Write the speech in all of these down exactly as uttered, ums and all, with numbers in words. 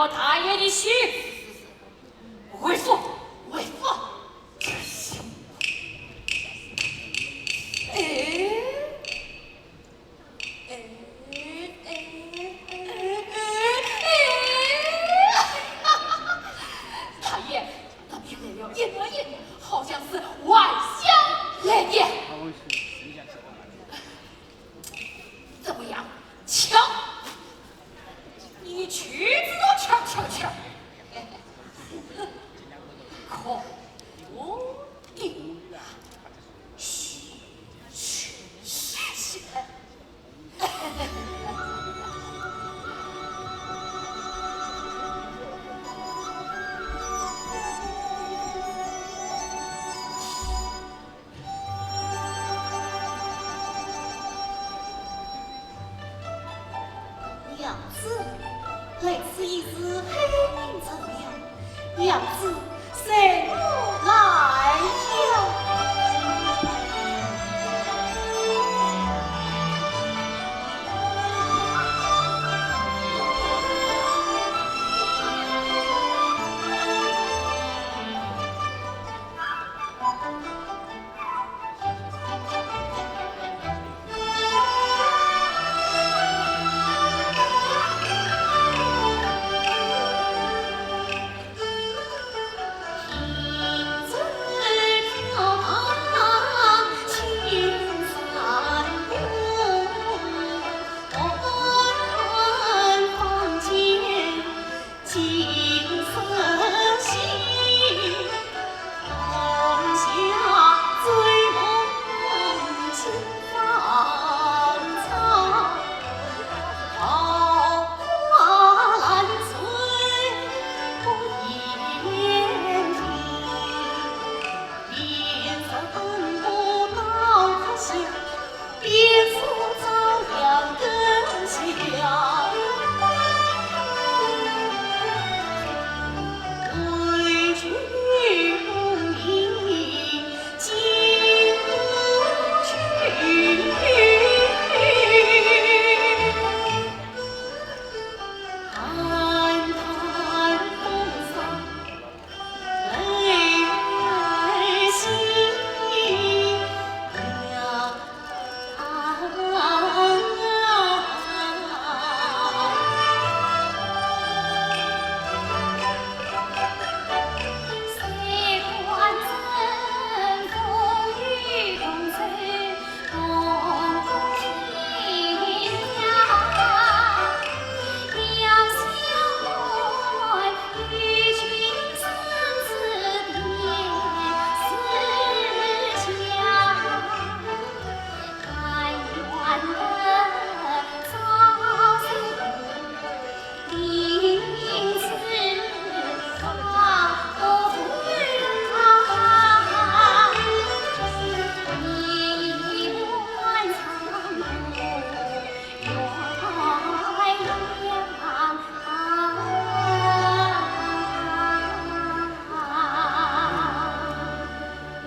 大爷的心。回府，回府。哎，哎，哎，哎，哎，哎，大爷，那边来了一男一女，好像是还乡来的。 怎么样？抢！你去知道抢抢抢！可我定要去去去！娘子，来此已是黑云层了。娘子，随我来呀。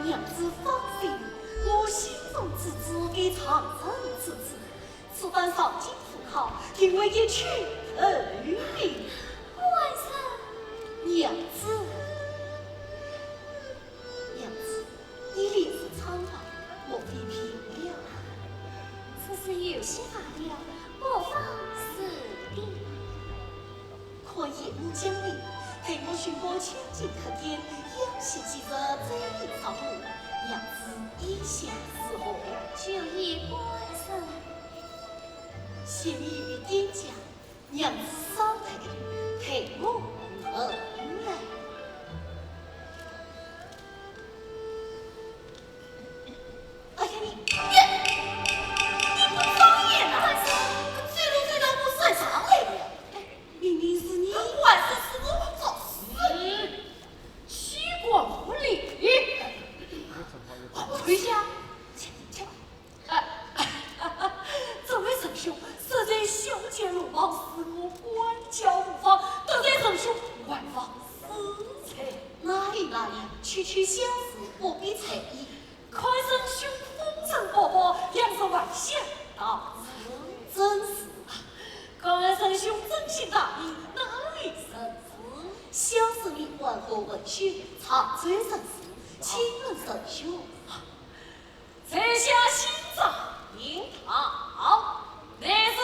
娘子放心，我心中之主，给长生之子，此番上京赴考，定会一举头名。官人。娘子，娘子，你脸色苍白，莫非病了？只是有些发热，不妨事的。 看夜幕将临，待我寻个清静客店，休息几日，再临上路。娘子意下如何？就依官人。先你与店家，娘子稍待，待我问来。 哎呀，你，你，你不长眼呐！走路走到我身上来了。哎，明明是你。官人是我找死。嗯，岂敢无礼。快退下。去，去。啊，这位仁兄，实在小姐鲁莽，使我管教无方，得罪仁兄，还望恕罪。哪里哪里，区区小事，不必在意。 看仁兄风尘仆仆，两日还乡到此。真是啊，看仁兄真心大义，哪里忍秀，常州人氏，请问仁兄。在下姓张名号，乃是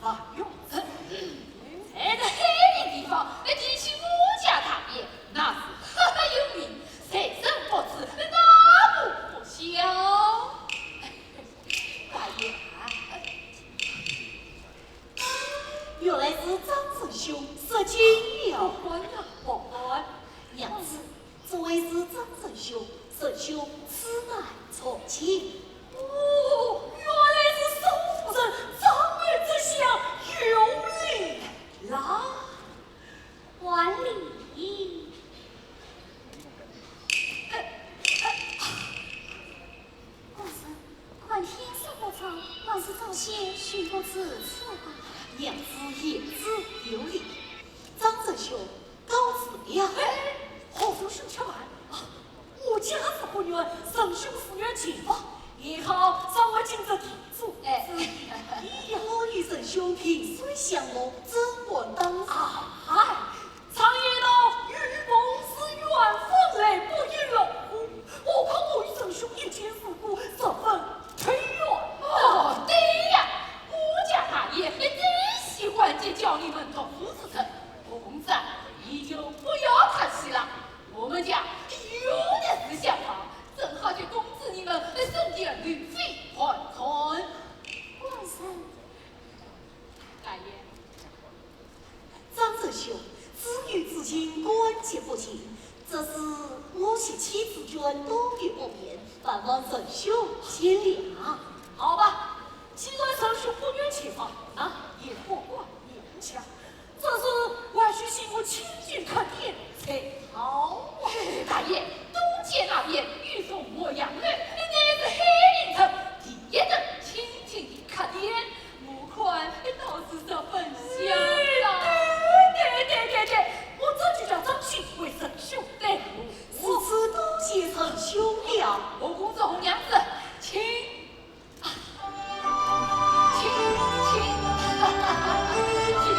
万源人，在这海宁地方，提起我家大爷，那是赫赫有名，谁人不知，大不不小。大爷啊，原来是张仁兄失敬了。不敢啊，不敢。娘子，这位是张仁兄，仁兄此乃重亲。哦，原来是首富人张二之相有礼啦。还礼。官人，看天色不早，还是早些寻个住处吧。娘子言之有理，张仁兄告辞了。哎，何处休吃饭？啊，我家是不远，仁兄自愿前往，也好赏玩今日地主之礼。哎，我与仁兄萍水相逢，怎敢当时？啊，哎，常言道，有朋自远方来，不亦乐乎。何况我与仁兄一见如故，十分投缘。哦，对呀，我家大爷最喜欢结交你们读书之人。公子啊，你就不要客气了，我们家有的是厢房，正好给公子你们省点旅费还款。官人。大爷。张仁兄，知遇之情，感激不尽，只是我惜妻子眷多有不便，烦望仁兄见谅。好吧，既然仁兄不愿前往，那也不管勉强。 只是还需请我亲自看店才好啊。哎，大爷，东街那边有座磨洋楼，乃是海宁城第一等清静的客店，我看倒是十分像啊。哎，对对对对对，我这就叫张兴为仁兄带路。如此多谢仁兄了。后宫之红娘子，请。 请，请，请，请。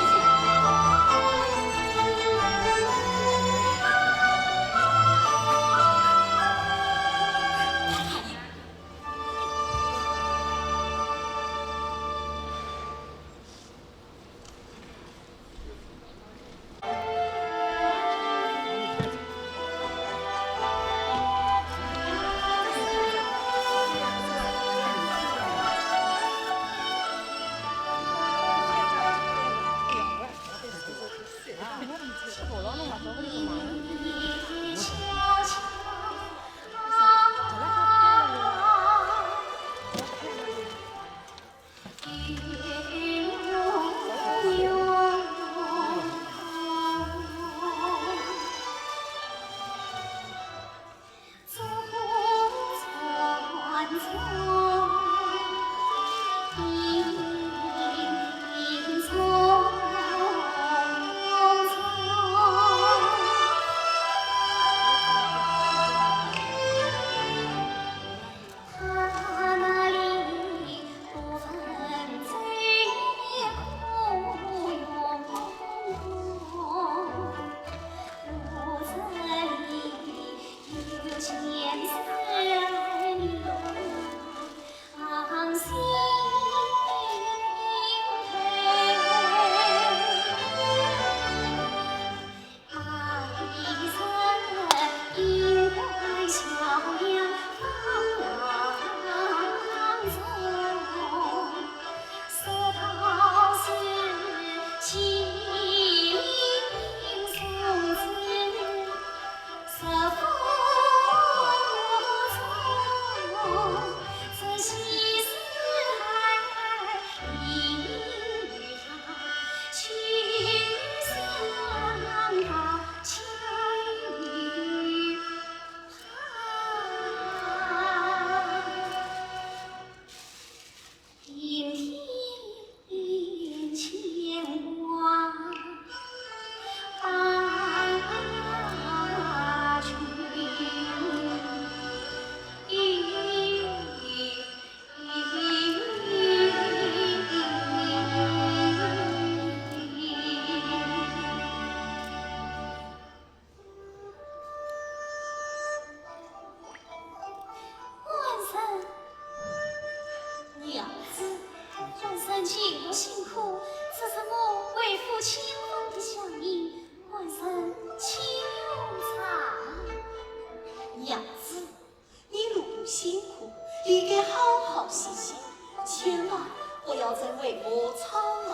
为我操劳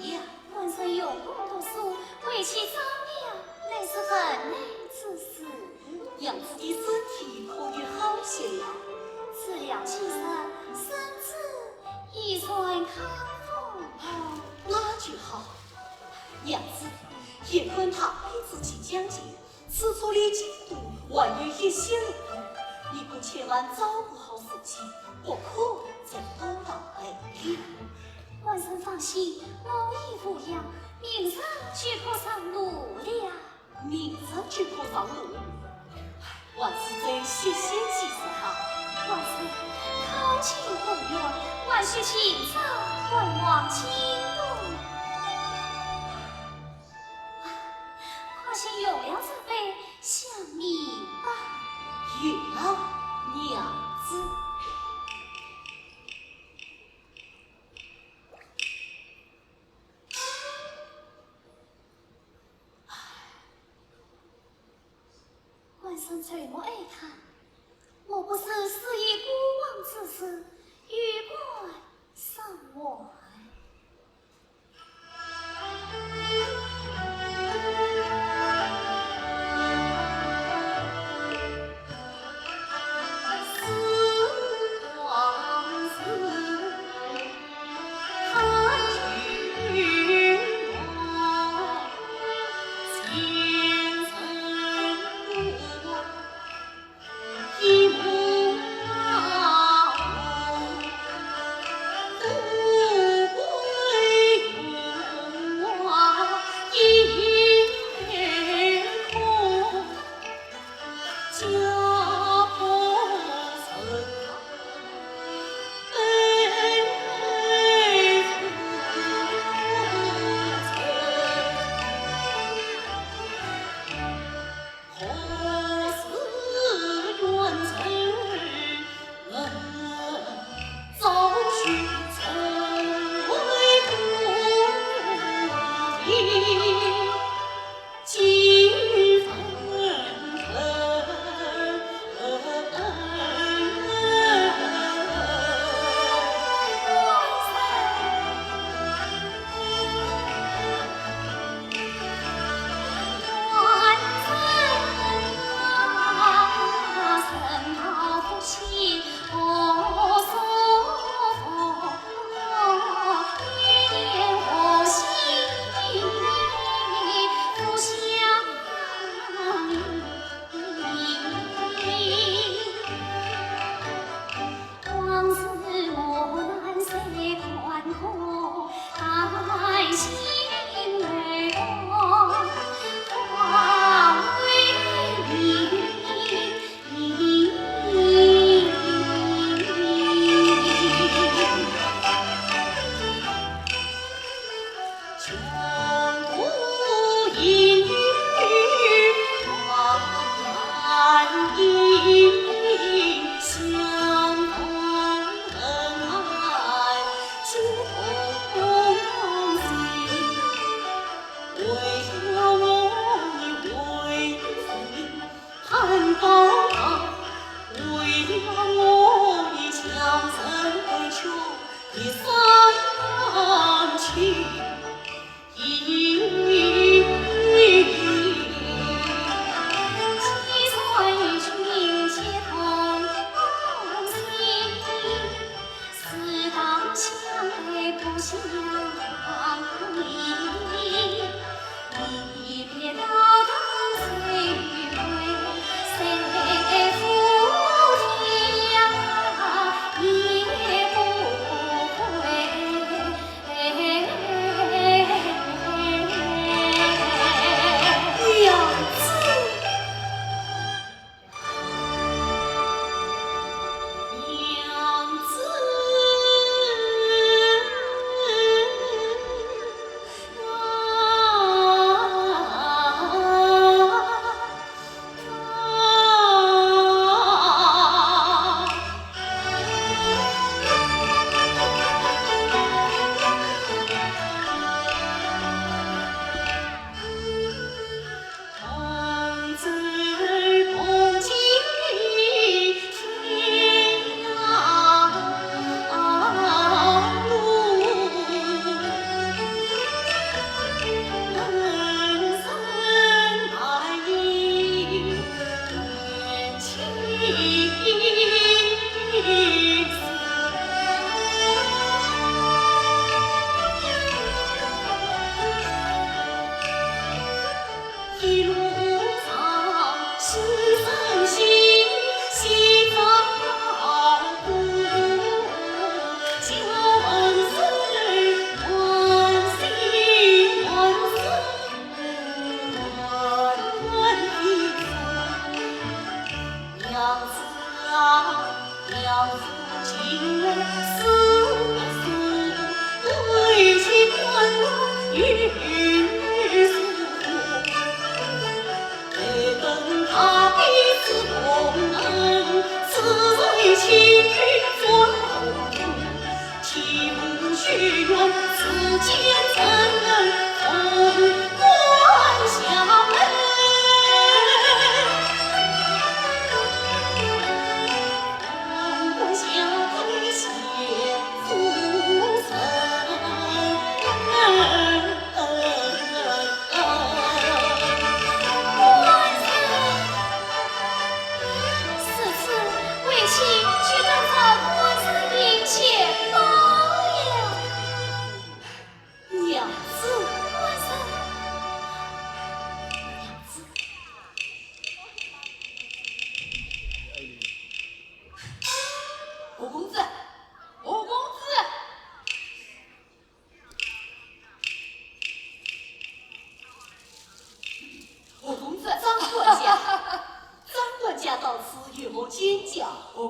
呀。晚生用功读书，为妻着凉，乃是恨难之事。娘子的身体可有好些呀？治疗几日，身子已然康复了。那就好。娘子，眼看太子即将近， 此处离京都还有一些路途，你可千万照顾好自己，不可再多劳累了。晚生放心，我已无恙，明日就可上路了。明日就可上路？还是再歇歇几日吧。晚生考进状元，还需进朝，赶往京都。 快些用了这杯，想明白。有了，娘子。晚生垂目哀叹，莫不是思忆过往之事，欲盖弥彰。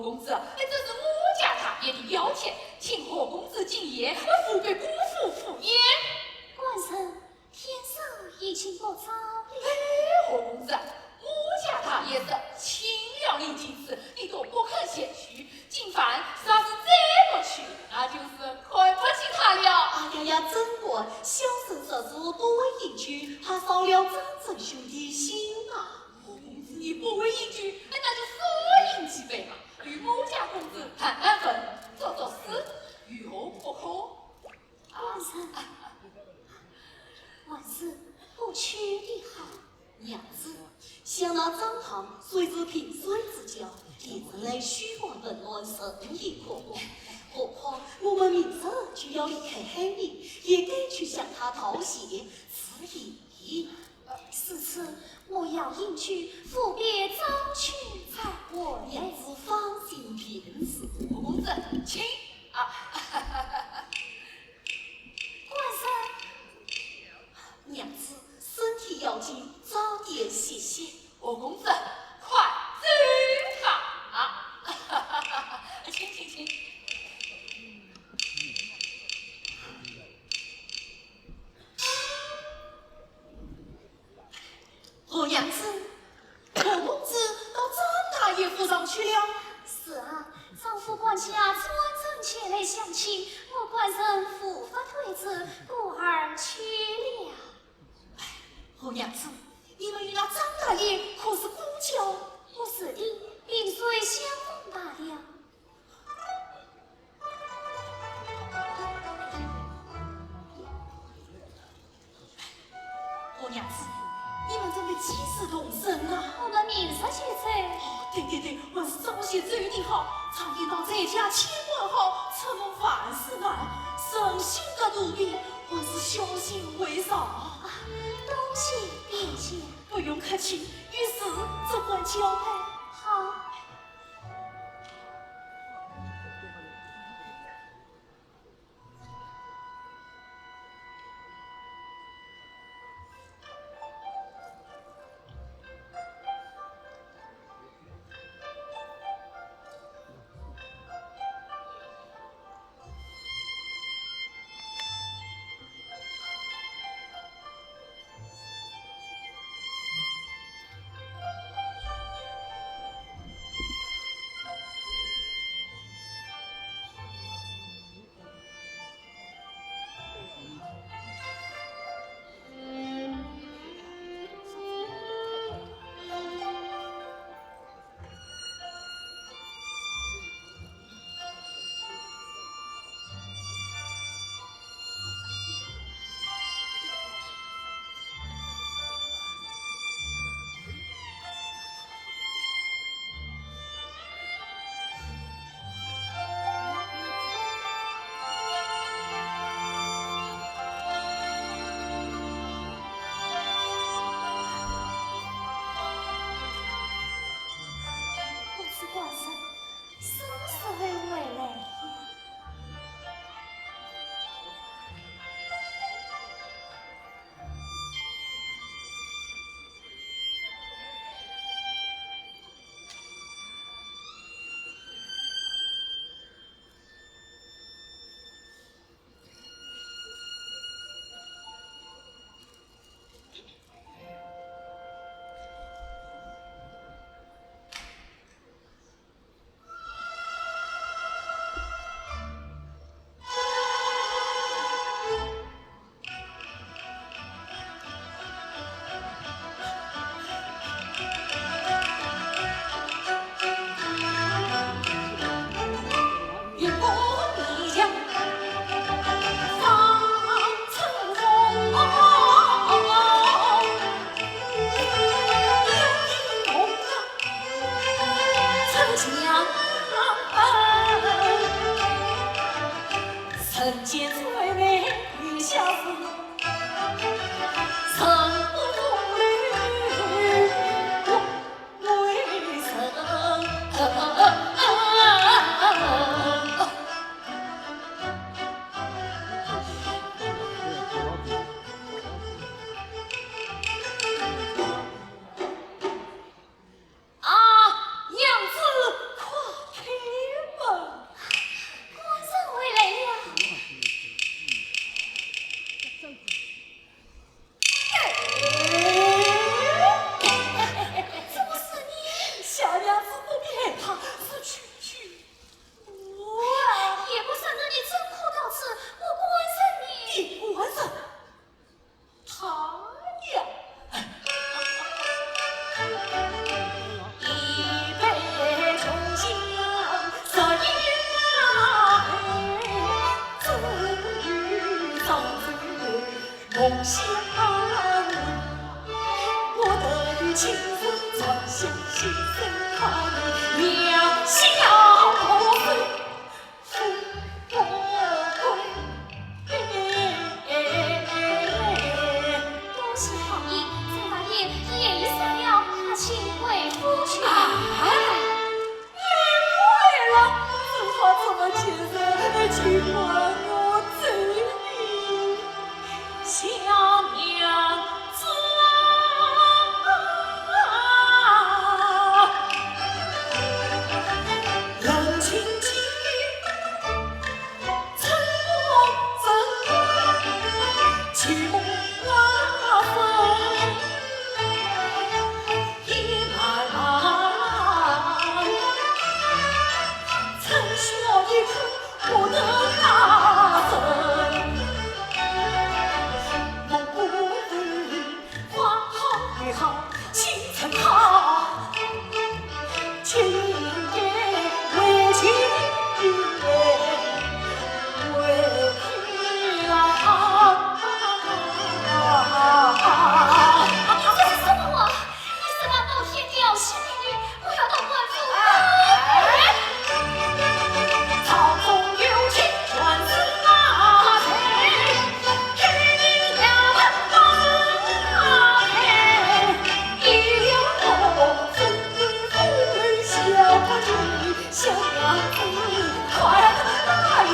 公子，哎，这是我家大爷的要求，请何公子进言，务必辜负父言。官人，天色已经不早了。哎，何公子，我家大爷是亲临其事，你都不肯前去，今番若是再不去，那就是看不起他了。哎呀呀，真官，小生实是不为饮酒，怕扫了张真兄的兴啊。何公子，你不为饮酒，哎，那就少饮几杯嘛。与我家公子谈谈婚，作作诗，有何不可？啊，官人，还是不去的好。娘子，想那张唐虽是萍水之交，但是来许官温暖，甚是可慕。何况我们明日就要离开海宁，也该去向他道谢，致意。 如此，我要饮酒，务必早去早回。娘子放心便是。何公子，请。啊，官人。娘子，身体要紧，早点歇息。何公子，快走吧。啊，请，请，请。 何娘子，何公子到张大爷府上去了。是啊，张府管家专程前来相请，我官人无法推辞，故而去了。何娘子，你们与那张大爷可是故交？不是的，萍水相逢罢了。 何娘子，你们怎么几时动身啊？我们明日就走。哦，对对对，还是早些走的好。常言道在家千万好，出门万事难。人心隔肚皮，还是小心为上。啊，多谢便是。不用客气，有事只管交代。好。恭喜好意，张大爷，夜已深了，请回府去吧。哎，你回来了，只好这么见人，尽管我走你。 小娘子啊，冷清清，春风正暖，寂寞啊风。 夜漫漫，春宵一刻不能安生。梦不回，花好月好，青春好，今夜为情为为情啊。 你这是什么话？你是那冒天调戏民女，不要到官府。哎，朝中有情全是马贼，黑名要问马贼，一有我分你不能小不敬，小娘子快快快快。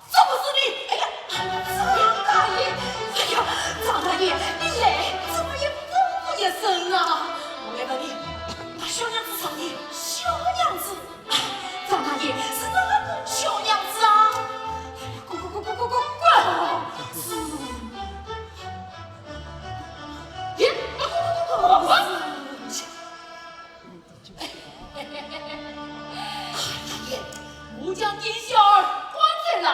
怎么是你？哎呀，张大爷，哎呀，张大爷，你来，怎么也不问我一声啊？我来问你，那小娘子是谁？小娘子？哎，张大爷，是哪个小娘子啊？哎呀，滚，滚，滚，滚，滚，滚！是，耶，滚，滚，滚，滚，滚！ 大爷，我将店小二赶走了。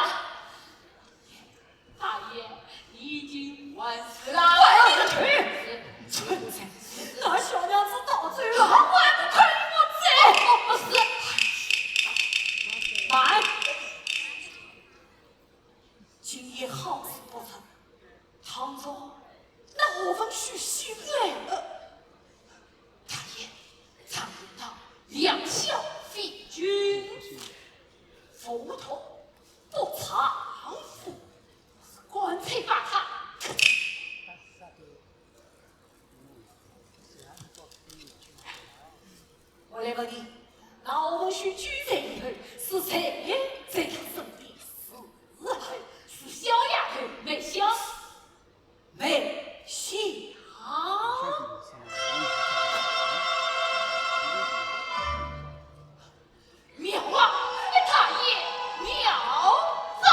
大爷，你已经完事了。快点去！是。那小娘子逃走了，我还不快与我走？哦，是。慢！今夜好事不成，倘若那何文旭醒来，呃， 大爷，常言道，良孝非君子，福同不丈夫，干脆把他。我来问你，那何文旭酒醉以后，是谁在他身边？是，是小丫头梅香。 梅香。妙啊，大爷，妙哉！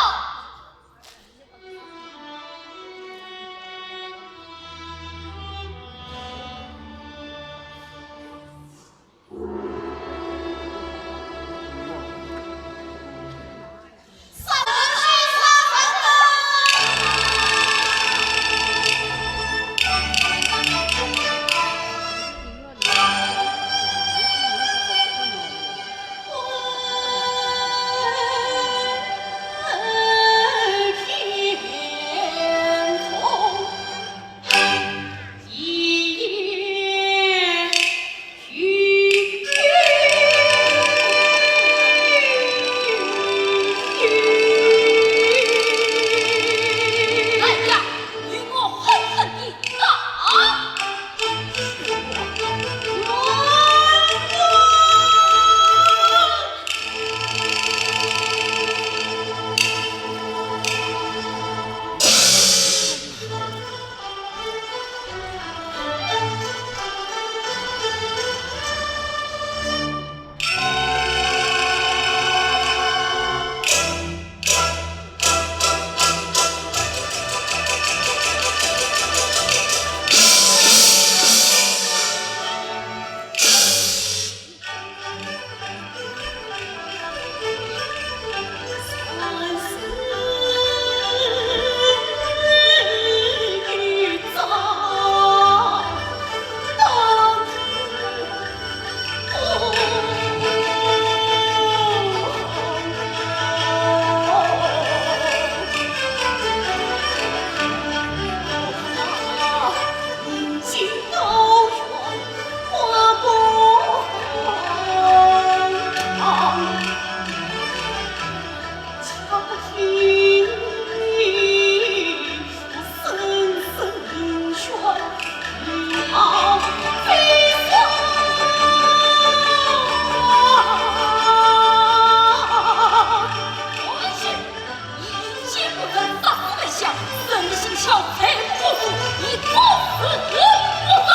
小贼不服，你作死不告。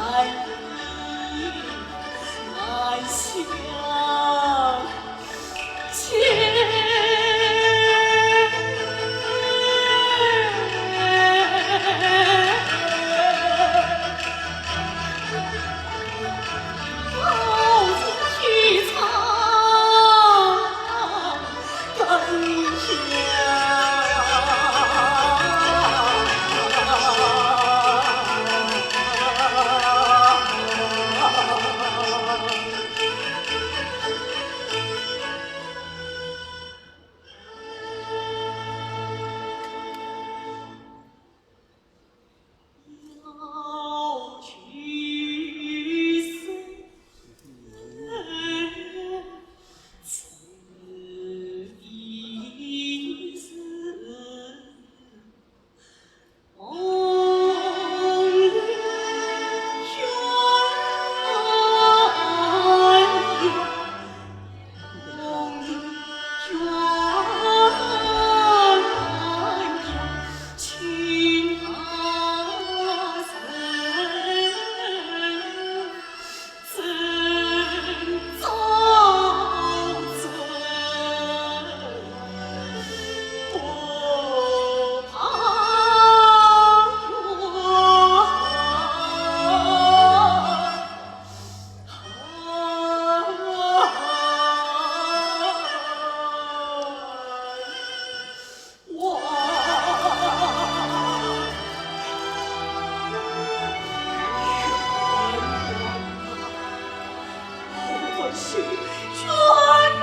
冤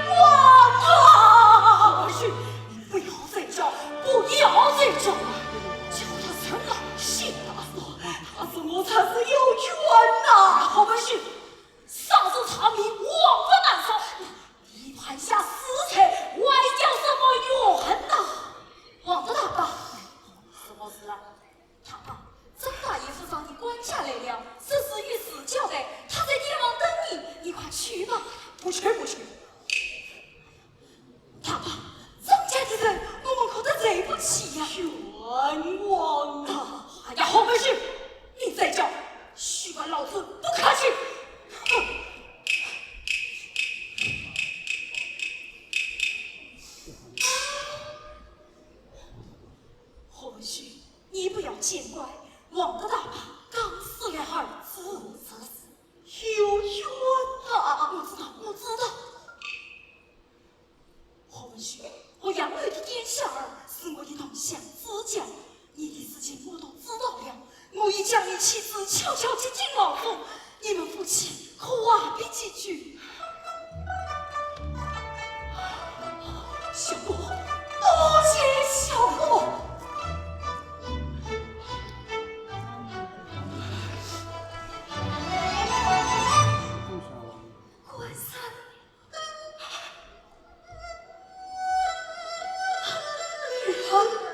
枉啊！冤枉啊！不要再叫，不要再叫了！叫他什么？姓大嫂，他说我才是有冤呐！好本事， 上次查谜王德大嫂，你盘下死罪，我还叫什么冤呐？王德大伯，什么事啊？大伯，张大爷府上的官家来了，这事与你交代，他在店房等你，你快去吧。不去，不去。 大伯，张家的人，我们可得罪不起呀。冤枉啊！哎呀，好本事，你再叫，休怪老子不客气。哼！好本事，你不要见怪，王德大伯刚死了儿子。这是 有冤啊！我知道，我知道。何文旭，我杨柳的店小二是我的同乡之交，你的事情我都知道了。我已将你妻子悄悄接进牢中，你们夫妻可话别几句。相公，多谢相公。 官人，官人。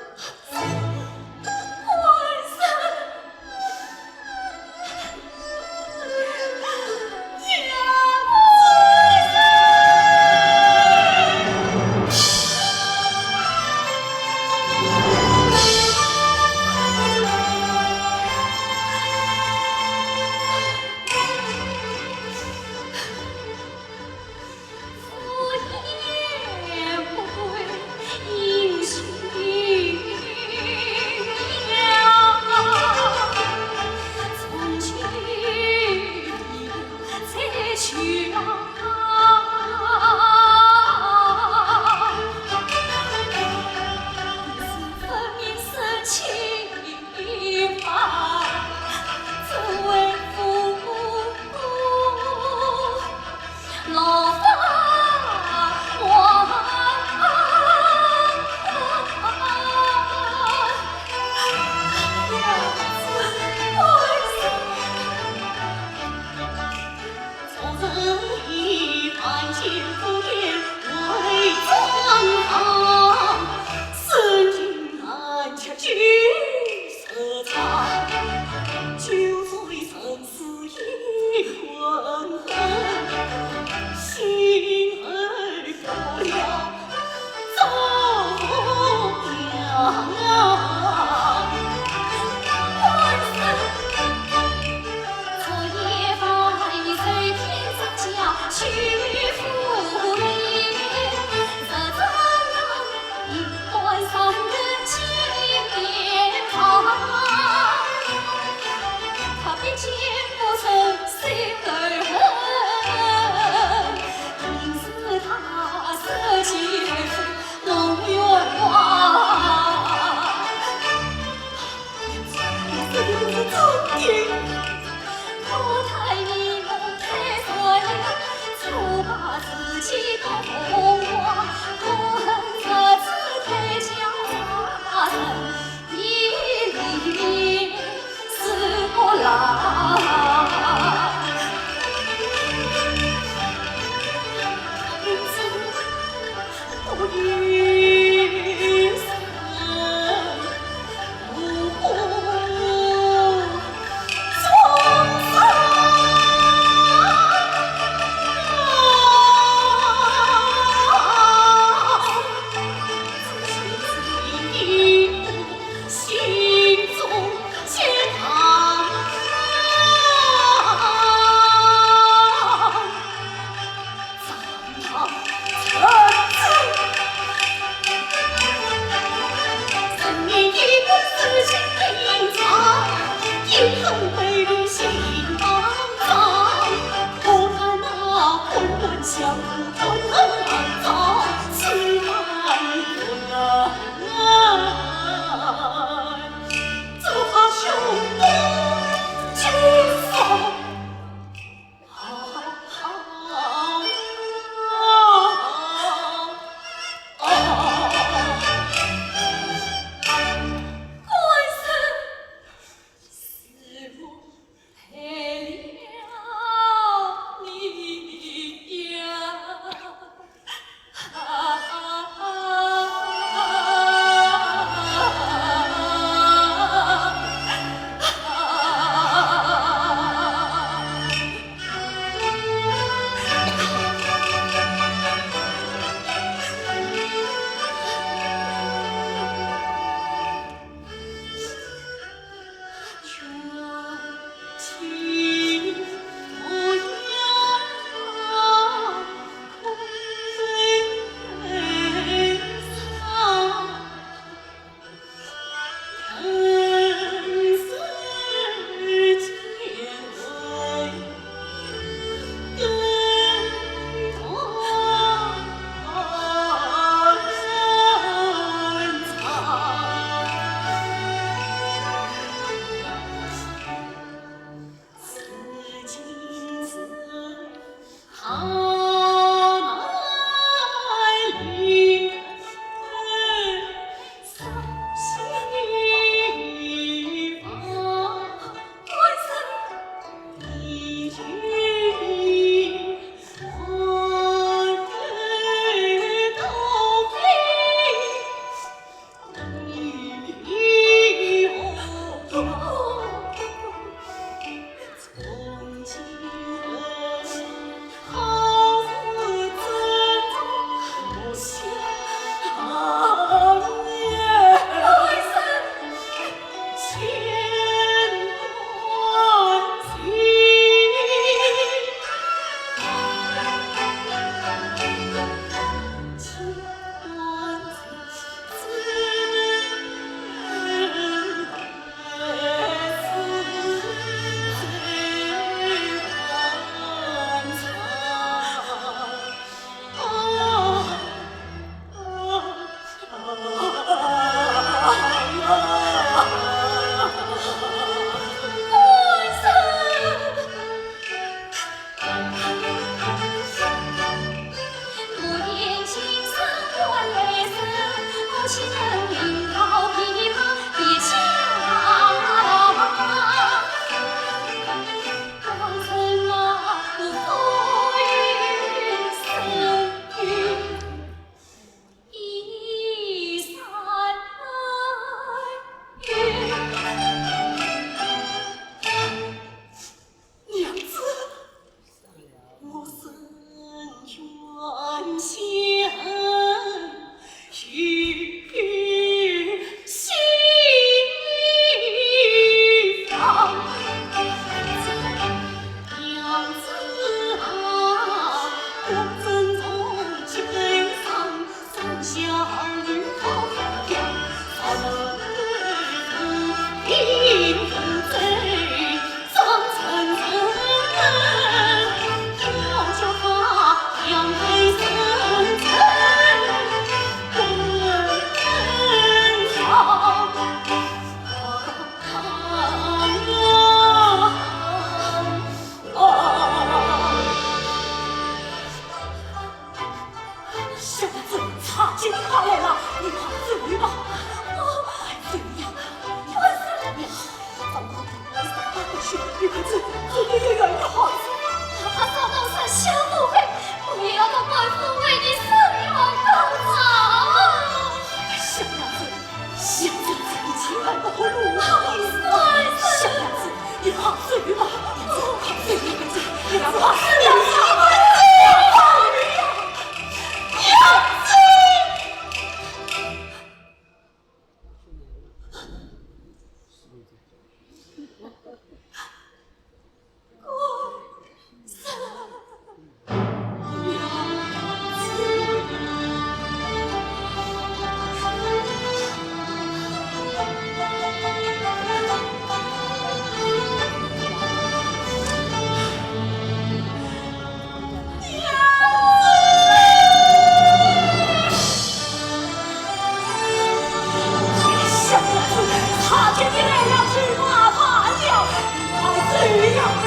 哎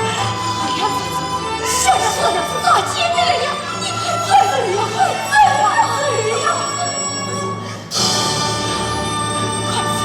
呀，小娘子，小娘子，大姐，你来呀！你快走呀，快走啊，走呀！快走！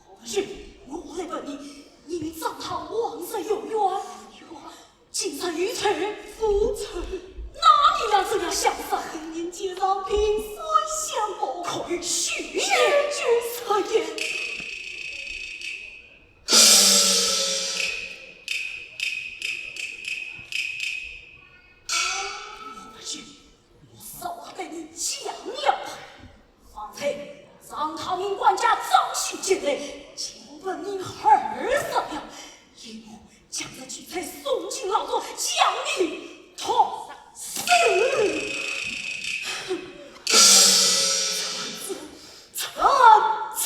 何不是，我来问你，你与张汤往日有冤？有啊。 今日有仇复仇，那你要怎样相杀？恩人结上萍水相报，可以许，许君食言。我不许，我早该被你讲了吧。方才张汤命管家张须前来，请问你二十两，因我 将这巨贼送进牢中，将你痛死。陈子，陈子，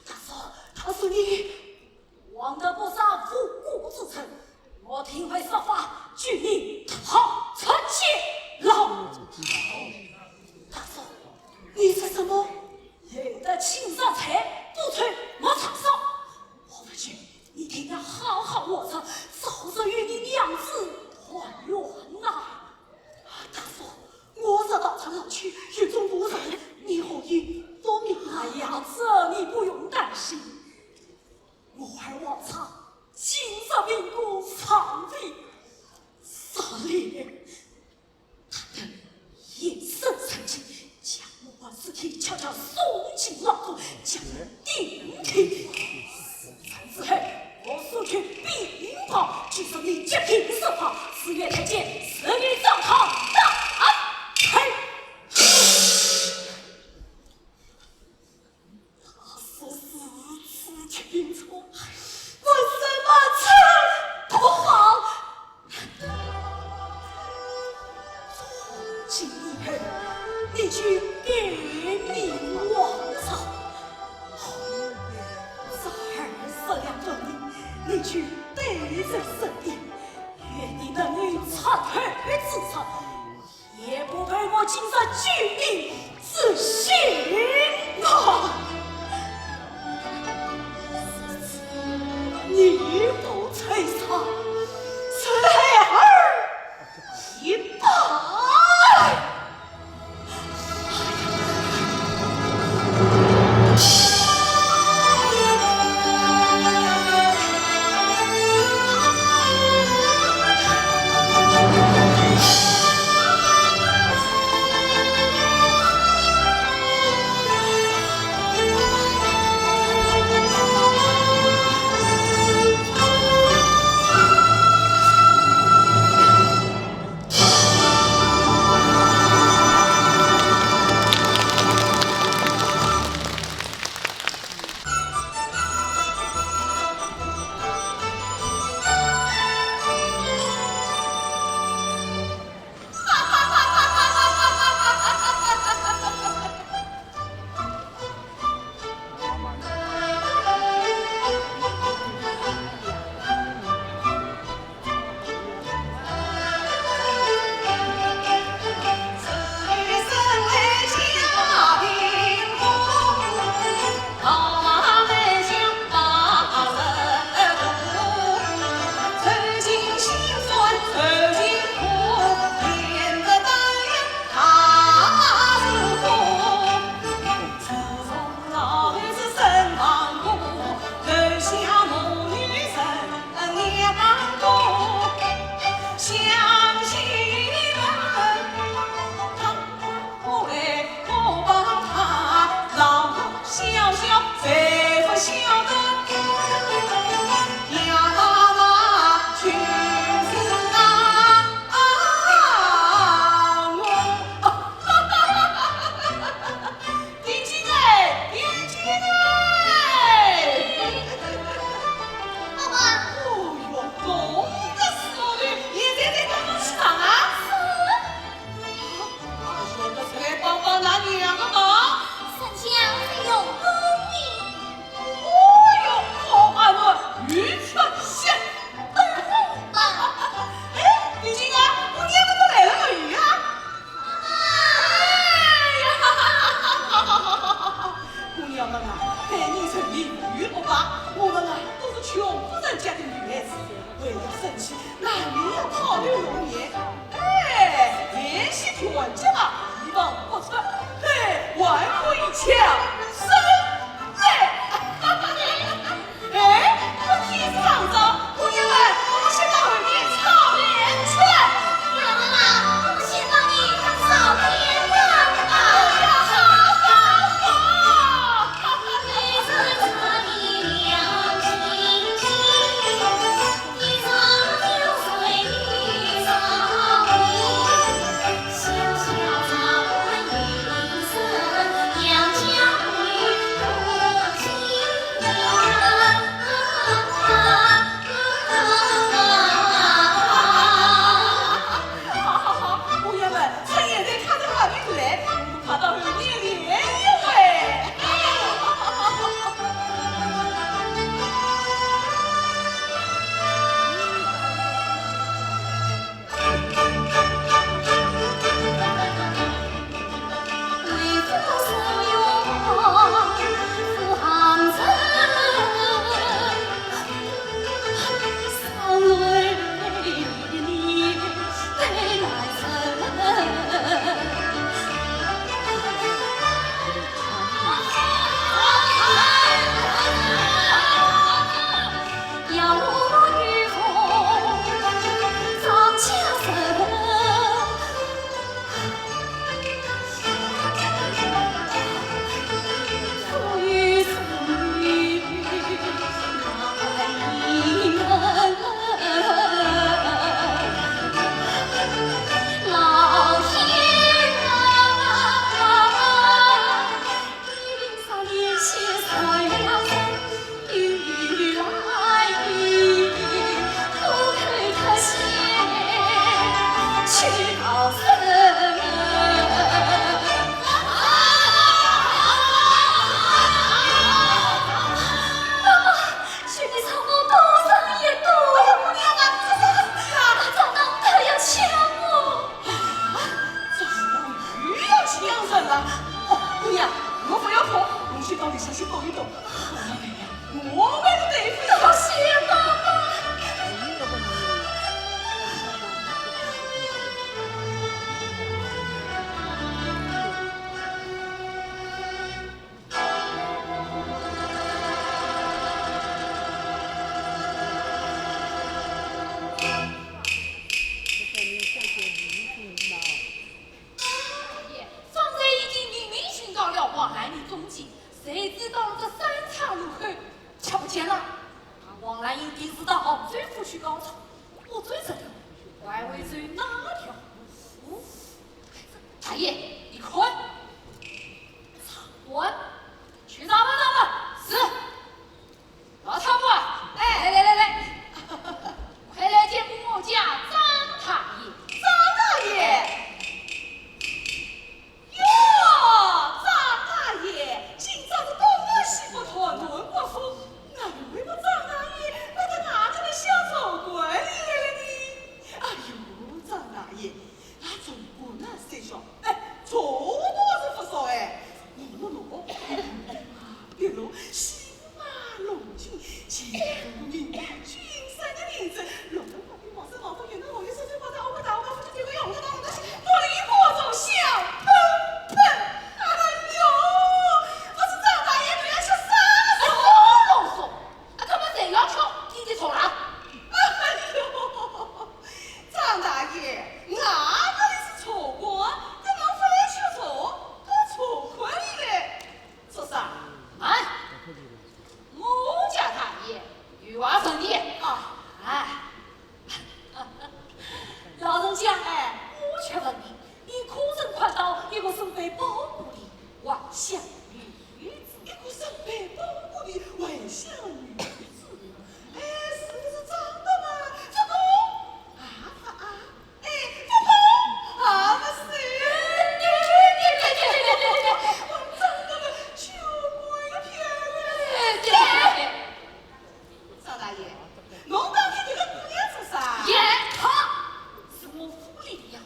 大嫂，大嫂，你枉得不杀无辜之臣，我定会设法救你逃出监牢。大嫂，你说什么？留得青山在，不愁没柴烧。 我不许，你定要好好活着，早日与你娘子团圆呐！大叔，我若逃出牢去，狱中无人，你何以复命啊？哎呀，这你不用担心。我儿王昌今日命宫上吊，十年 他等夜深人静，将我尸体悄悄送进牢中，将人钉钉。事成之后，我速去禀报，即说你急病身亡，寺院太监赐你张汤大恩。 他是如此清楚，为什么这不好？从今以后，你就改名王昌。这二十两纹银，你就带在身边，愿你能有出头之日。 也不配我今日救命之心啊！你不吹响，吹孩儿一拜。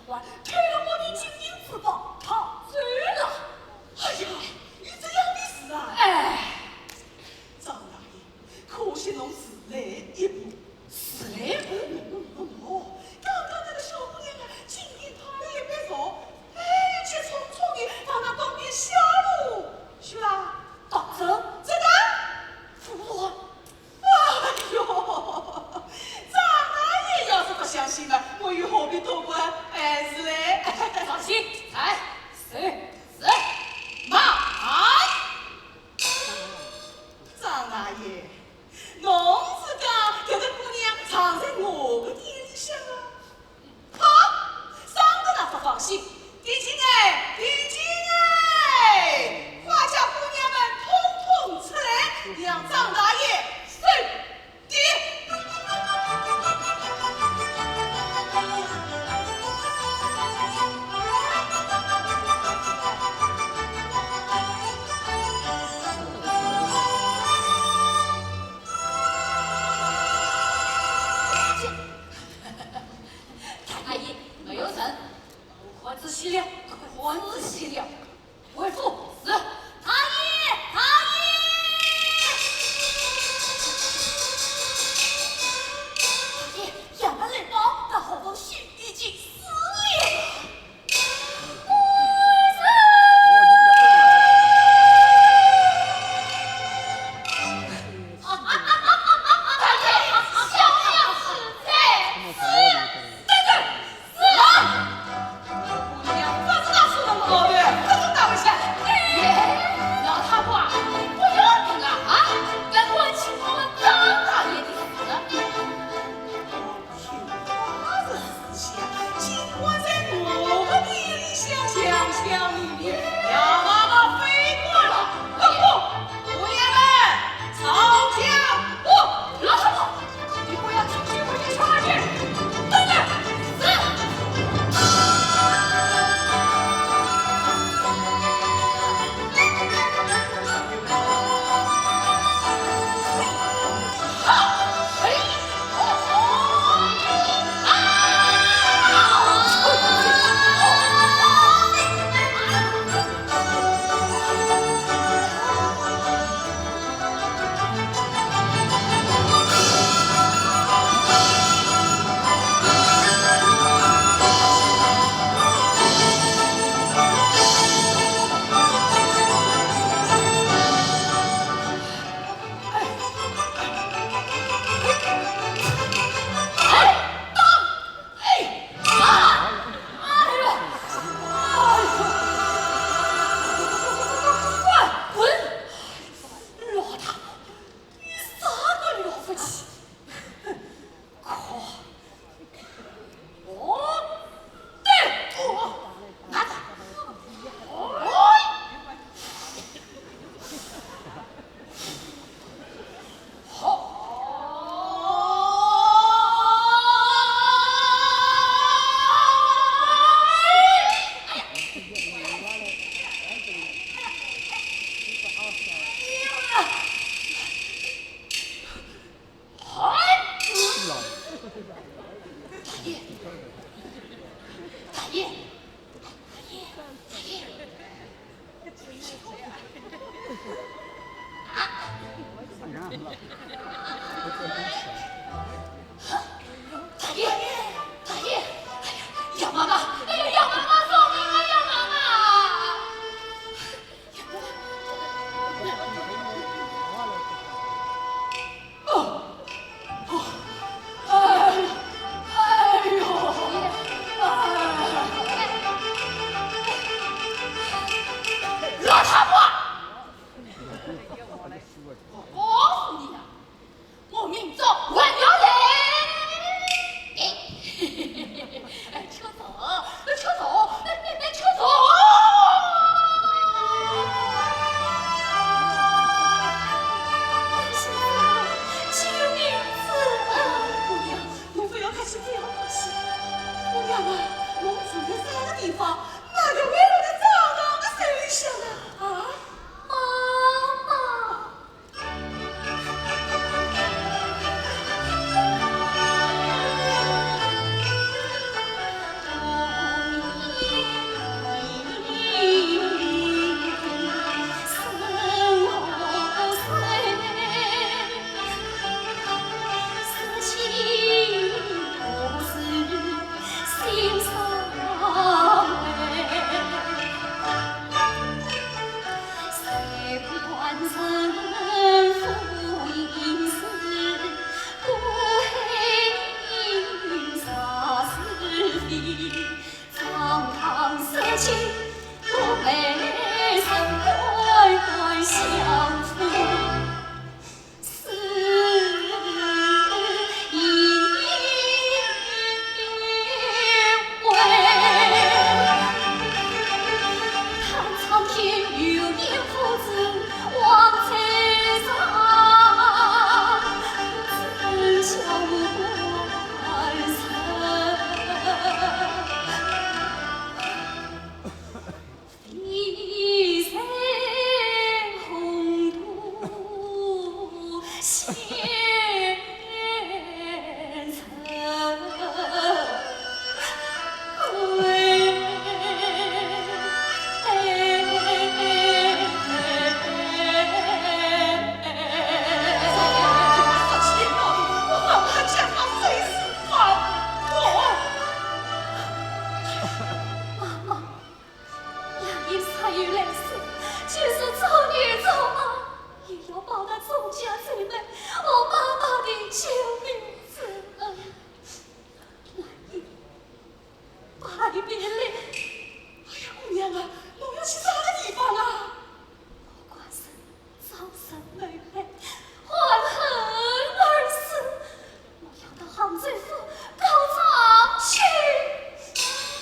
偷了我的金银珠宝，逃走了。哎呀，有这样的事啊？哎，张大爷，可惜侬迟来一步。迟来一步？哦，刚刚那个小姑娘啊，金银她也没着，哎，急匆匆地把那东西下落去了。逃走？这个？我……哎呦，张大爷要是不相信嘛，我又何必多管闲事嘞？小心，哎，是，是，慢。张大爷，侬是讲搿个姑娘藏在我的店里向啊？ 好，省得㑚勿放心。提醒哎，提醒哎，快叫姑娘们统统出来，让张大爷收店。大爷，没有人。 看仔细了，看仔细了。回复是大爷，大爷。大爷，杨门雷宝，他何方许已经死了。回复。大爷，小娘实在是……等等。 是啊，姑娘，不知道是什么毛病，这种倒霉下。哎，老太婆啊，不要紧啊，啊，赶快去问问张大爷的事。听他的事情，竟然在我的店里向讲讲秘密，要把我飞过了，不过 姑娘们，吵架不？老太婆，你不要进去，我去去。等等。是。好，嘿。 哎，啊！哎呦！哎呦！滚！滚！老大，你啥个了不起？快！ 哦，对，哦，拿着。哦，好。哎呀！ 哎！大爷，大爷，大爷，大爷！啊！大爷，大爷！哎呀，杨妈妈！哎呀，杨妈妈，饶命啊，杨妈妈！ 老太婆！我告诉你啊，我明朝还要来。哎，吃早，吃早，吃早。救命之恩！姑娘， 侬不要客气，不要客气。姑娘啊，侬住在啥个地方？哪个会落得张大爷手里向啊？啊？妈妈。妈妈，杨英才有来世，就是做女做马，也要报答周家姐妹和妈妈的救命之恩。 万一，百变灵。哎呀，姑娘啊，侬要去啥个地方啊？我官人早生ölܦ，患恨而死，我要到杭州府告状去。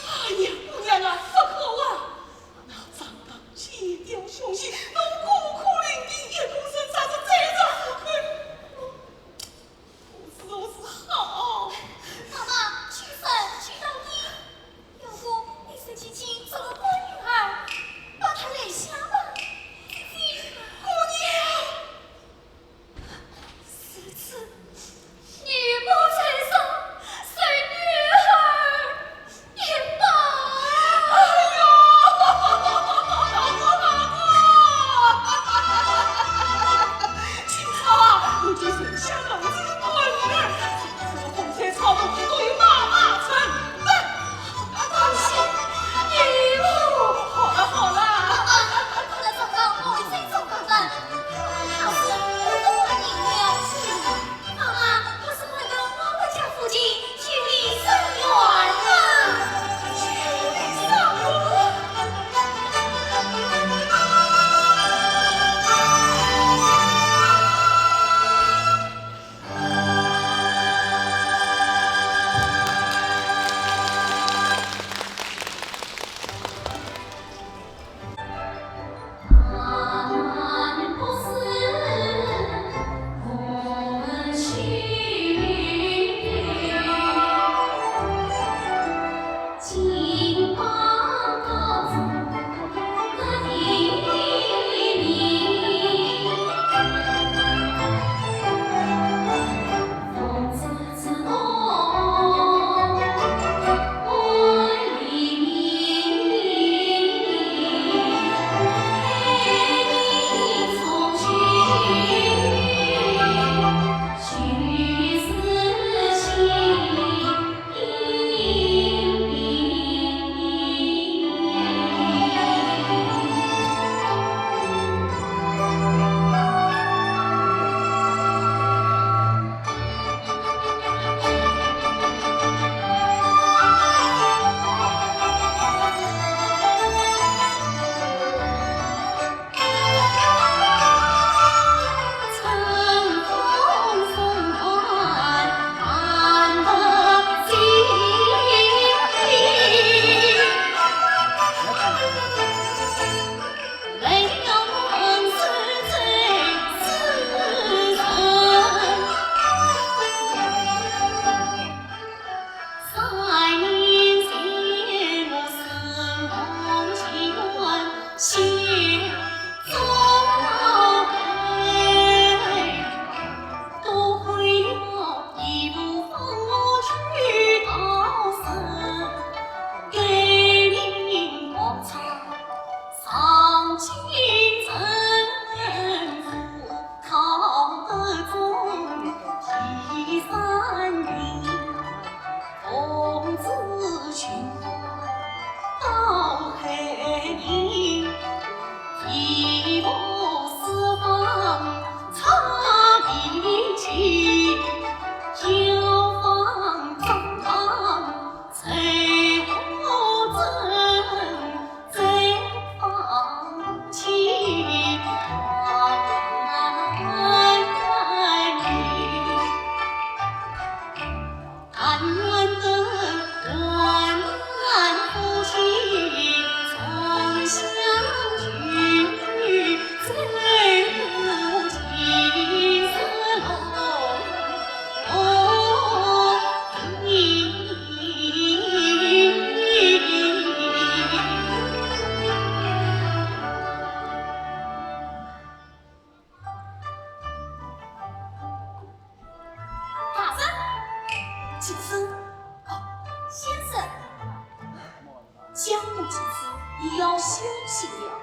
哎呀，姑娘啊，不可啊！那张当奸掉凶器，侬孤苦伶仃，一个人啥子罪状不可？ 如此好。妈妈，今生去到底，要不你随姐姐做个官女儿，江湖之事，你要小心了。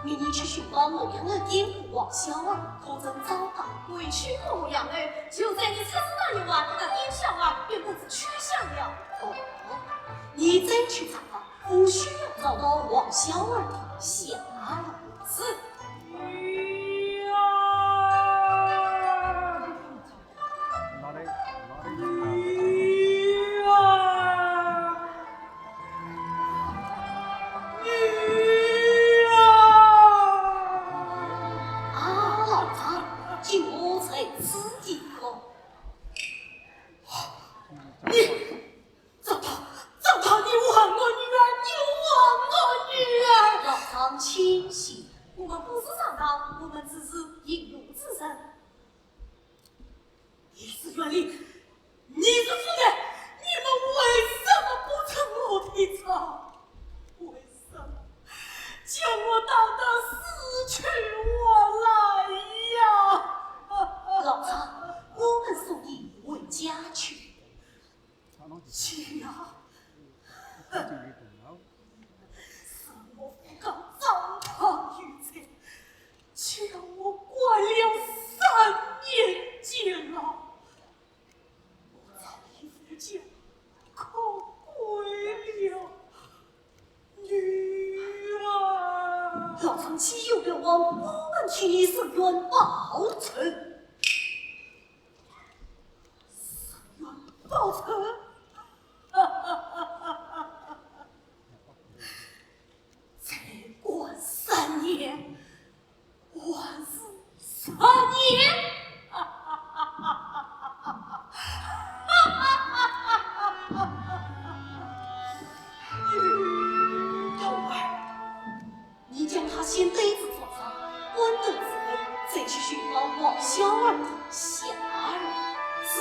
明日去寻访洛阳楼店铺王小二，可曾找到？回去告诉洛阳楼，就在你出事那一晚，那店小二便不知去向了。哦，你再去查访，务须要找到王小二的下落。是。女儿，女儿，女儿。啊，老丈，竟无才子弟个。你，糟蹋，糟蹋，你还我女儿，你还我女儿！老丈清醒，我们不是商人，我们只是引路之人。 你是县令，你是府尹，你们为什么不听我的话？为什么将我打得死去活来呀？老丈，我们送你回家去。 去呀！让我不敢糟蹋女子，就让我关了三年监牢。我早已无家可归了，女儿。老丈岂有冤枉，我们替你伸冤报仇。 报仇？再关三年，还是三年。女儿， 你将他先带至庄上，关灯之后，再去寻访王小二的下落。是。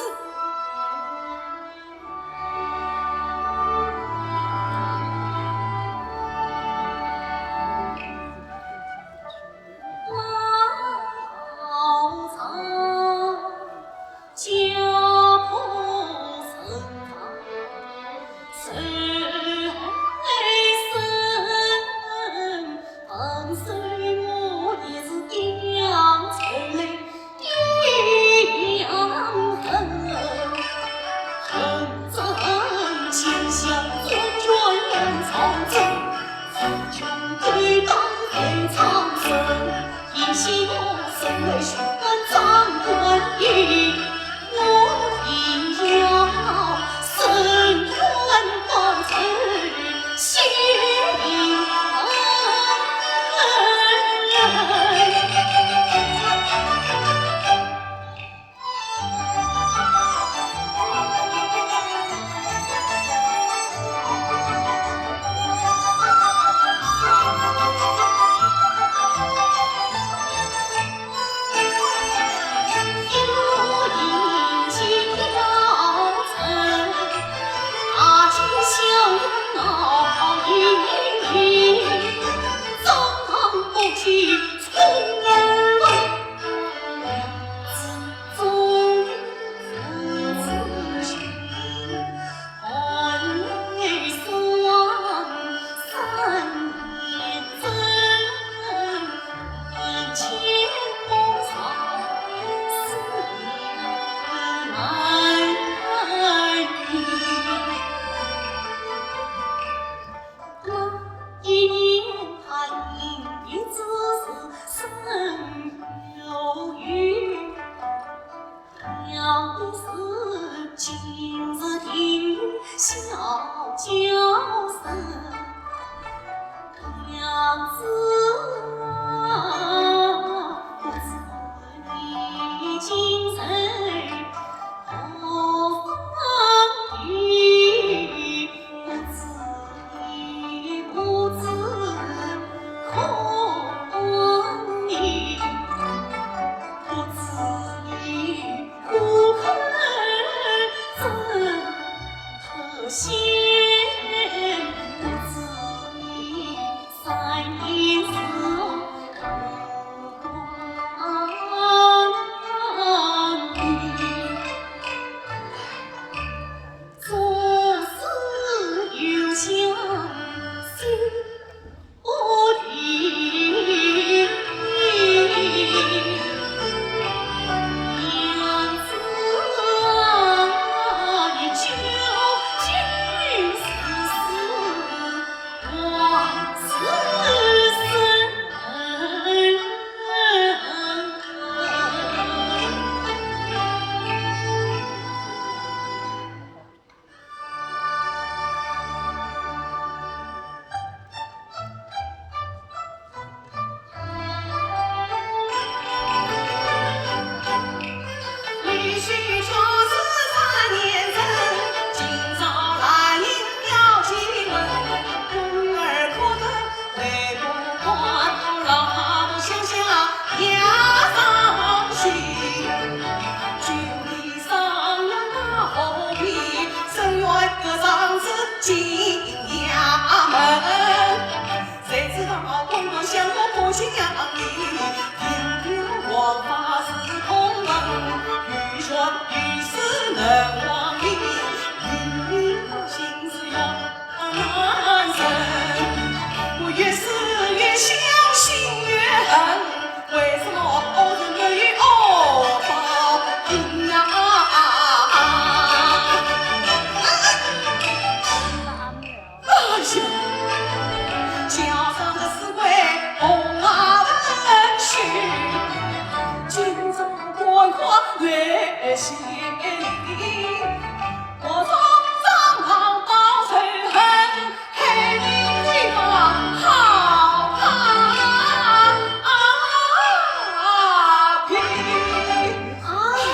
啊，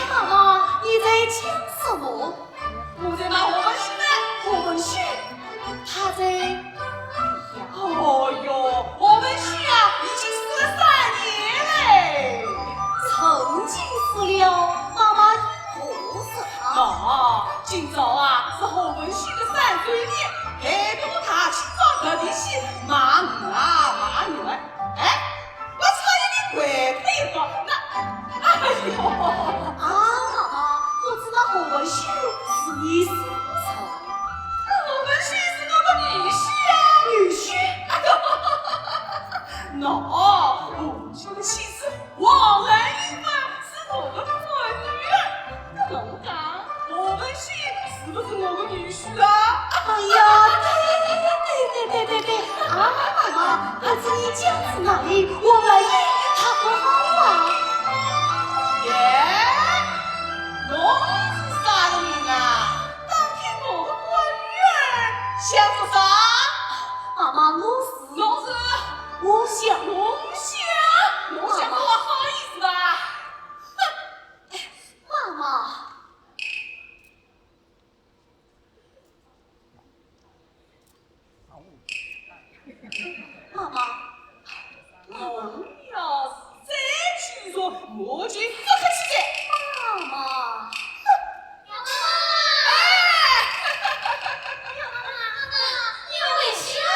妈妈，你在讲什么？我在骂何文新呢。何文新？他在……哦哟，何文新啊，已经死了三年嘞。曾经死了，妈妈如何说他？哦，今朝啊，是何文新的三周年，害得我大清早特地去骂我啊，骂我啊。哎，我差一点跪脱一个，那，哎哟。啊，妈妈，我知道何文新是你师承。何文新是我的女婿呀。女婿？哎哟，喏，何文新的妻子王兰英嘛，是我的干女儿。那侬讲，何文新是不是我的女婿啊？哎呀，对对对对对对，啊，妈妈，不知你家住哪里？我来应他好不好啊？耶，侬是啥个人啊？打听我的干女儿想做啥？妈妈，我是……侬是……我想……侬想……侬想做好意思吧？哼，妈妈。 妈妈，妈妈。侬要是再继续，我就不客气了。妈妈。哎！你回去啦。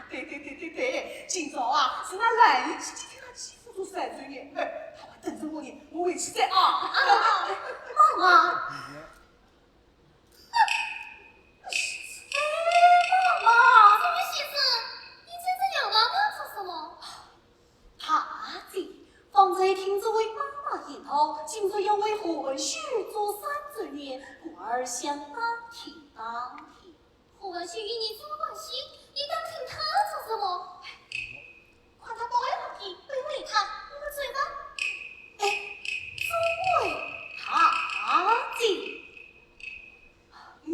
对对对对对，今朝啊，是㑚兰英姐姐替㑚继父做三周年，哎，他们等着我呢，我回去了啊。啊，妈妈。 哎，妈妈！什么意思？你追着杨妈妈做什么？大姐，方才听这位妈妈言道，今日要为何文秀做三周年，故而想打听打听。何文秀与你什么关系？你打听他做什么？ 快把包袱放低，不用理他，我们走吧。哎，这位大姐，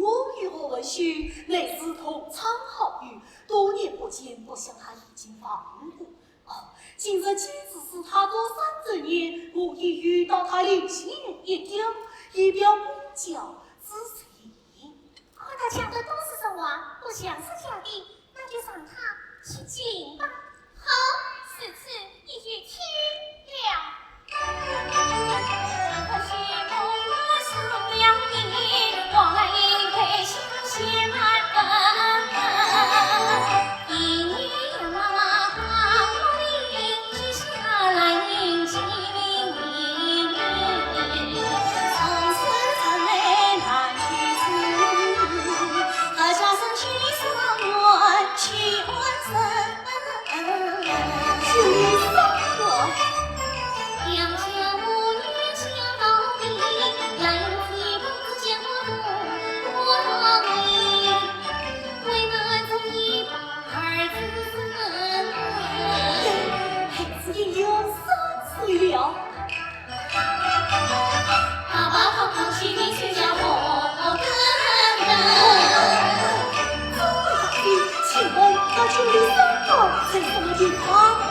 我与何文秀乃是同窗好友，多年不见，不想他已经忘我。哦，今日既然是他做三周年，我也有到他灵前一脚，以表不交之情。 看他讲的都是真话，不像是假的，那就让他去见吧。好，如此你就去了。孩子已有三岁了。爸爸，请问那秋丽三宝在什么地方啊？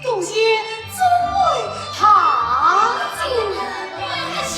多谢诸位大姐。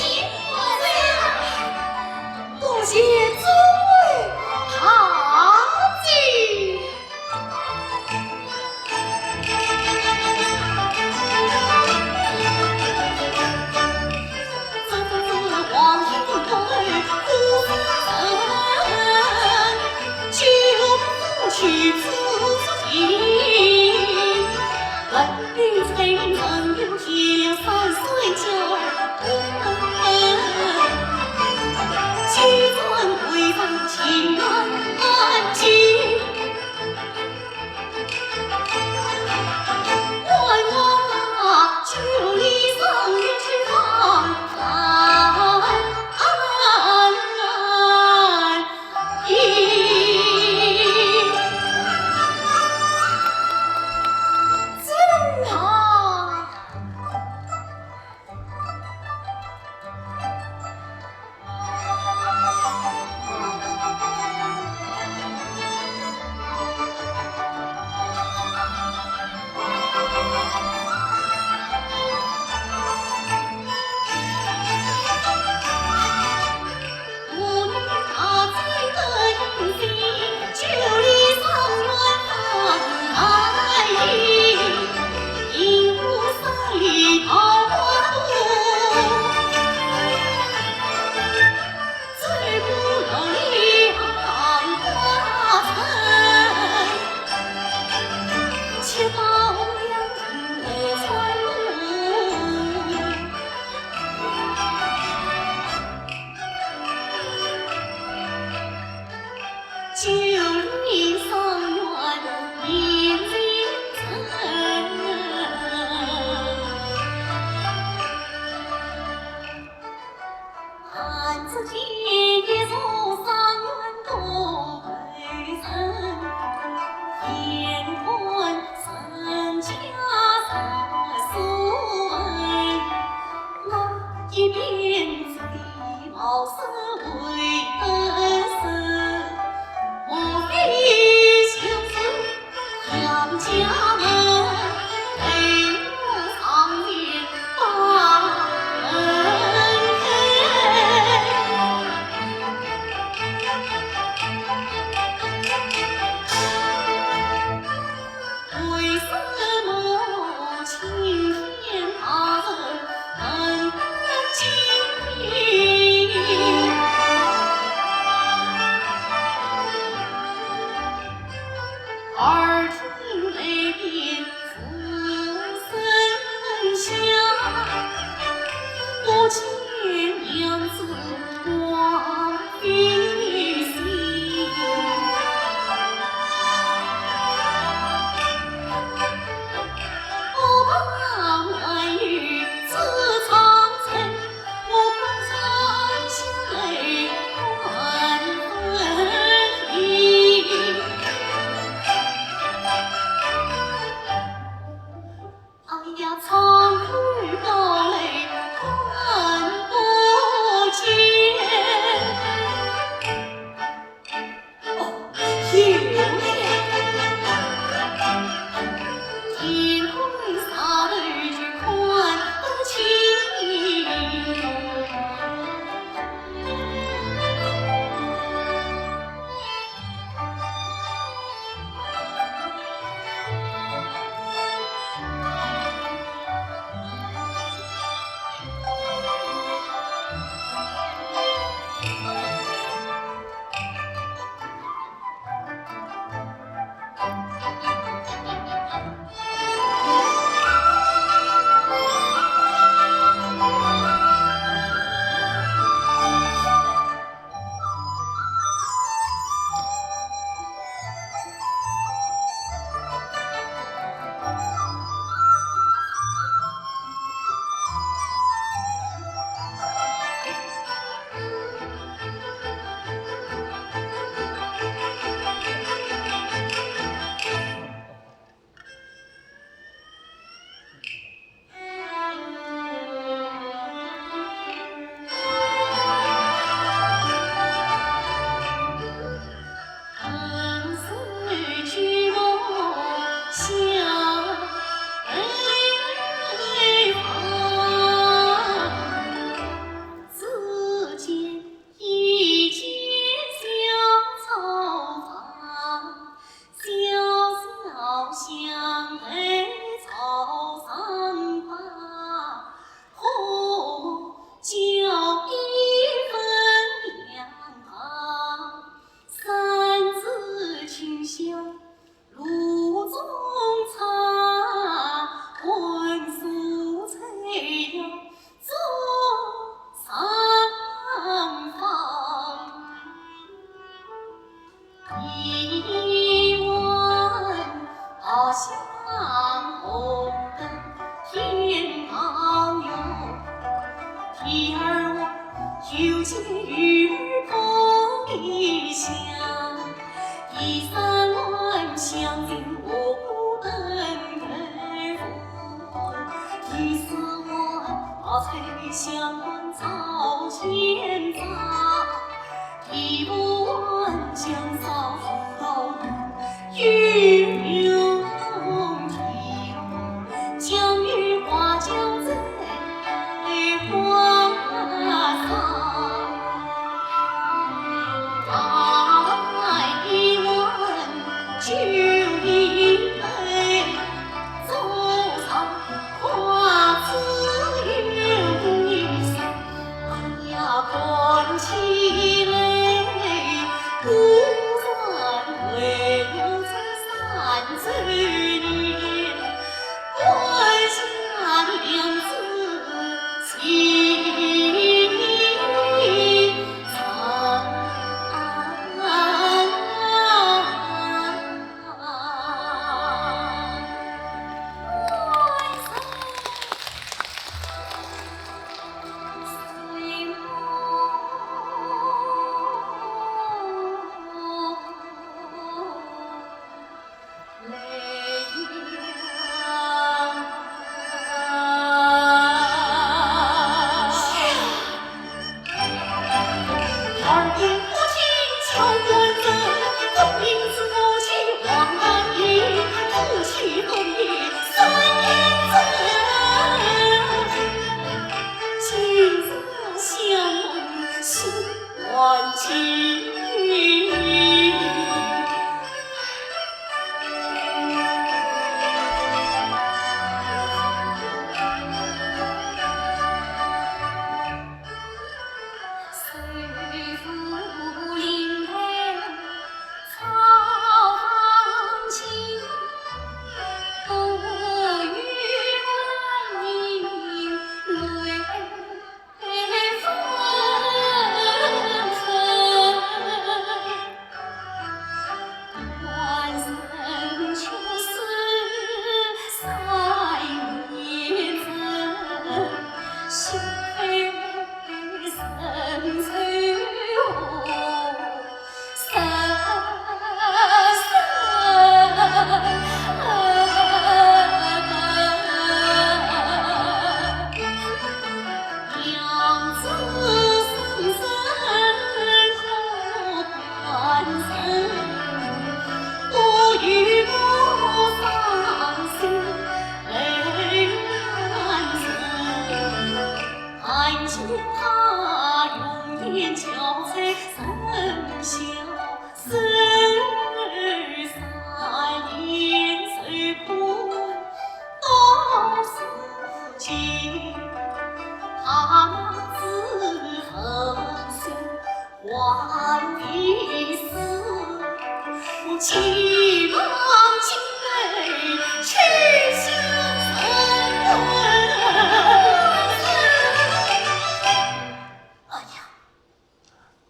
哎呀，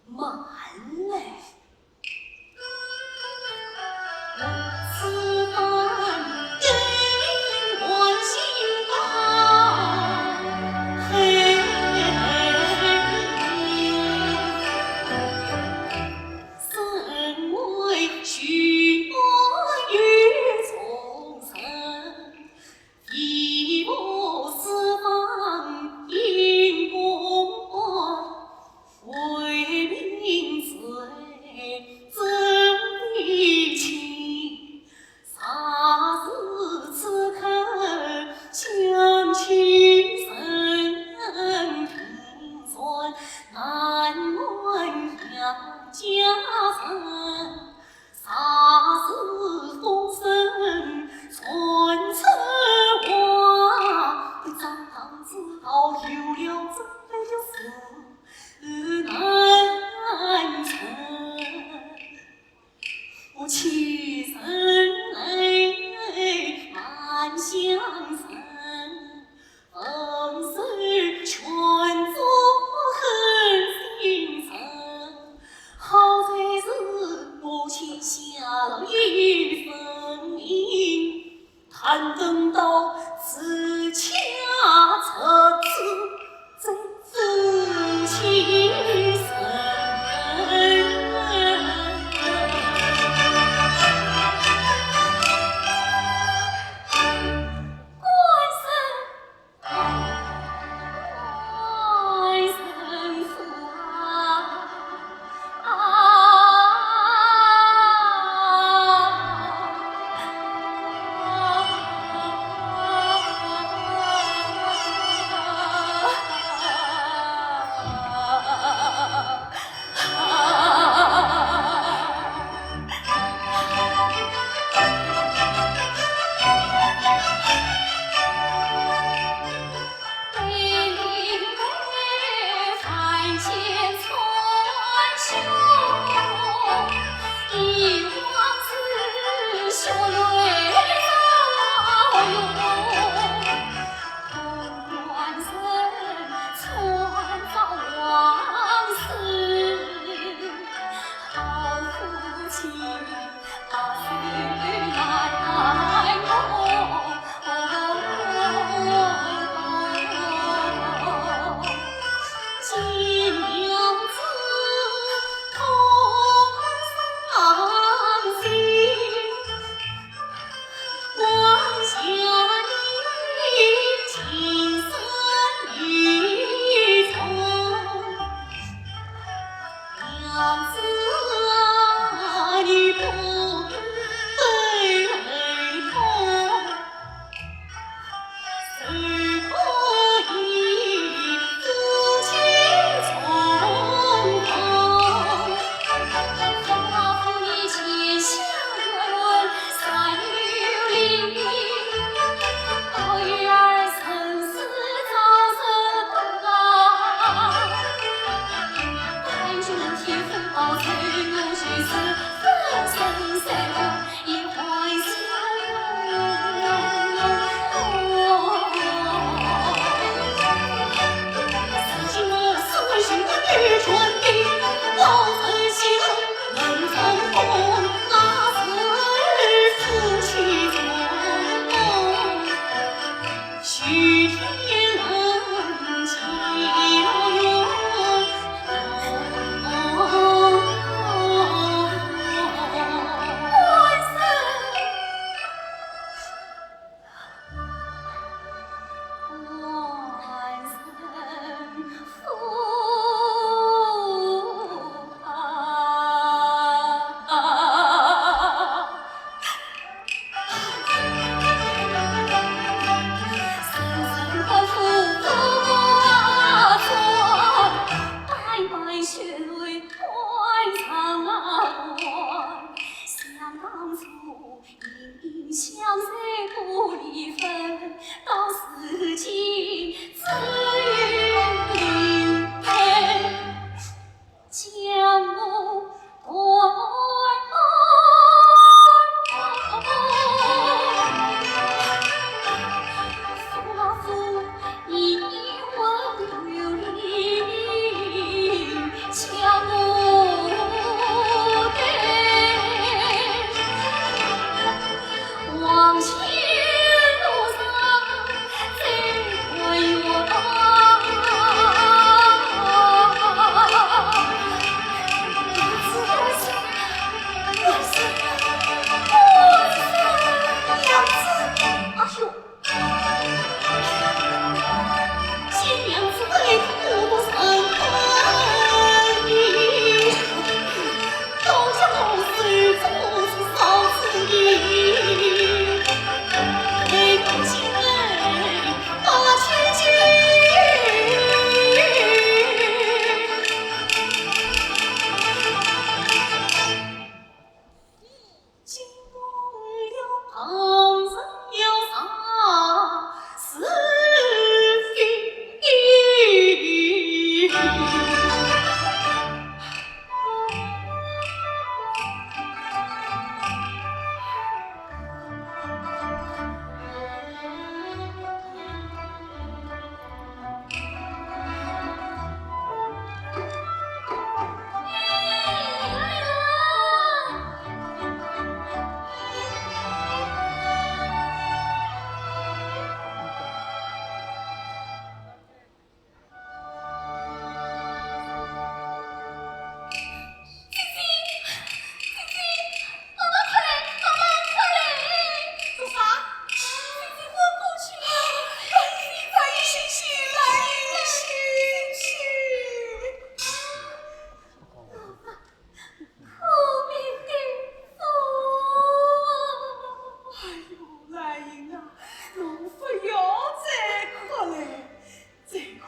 慢来！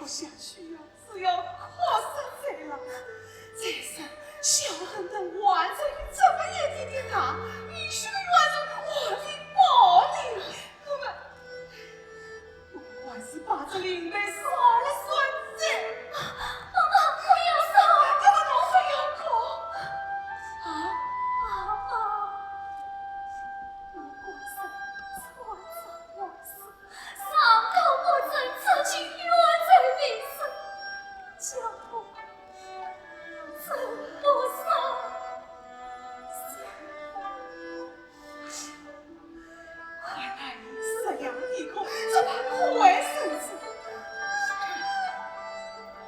下去呀，是要哭煞哉了。再说，小恒的还是有这么一点点大，女婿的还是还的薄呢。那么，我还是把这灵媒烧了算哉。妈妈，不要烧！那么侬不要哭。啊？爸爸，我果然错在我是。 上头不曾出去，远走平生，叫我怎不上？看来你这样的苦，怎么可会生子？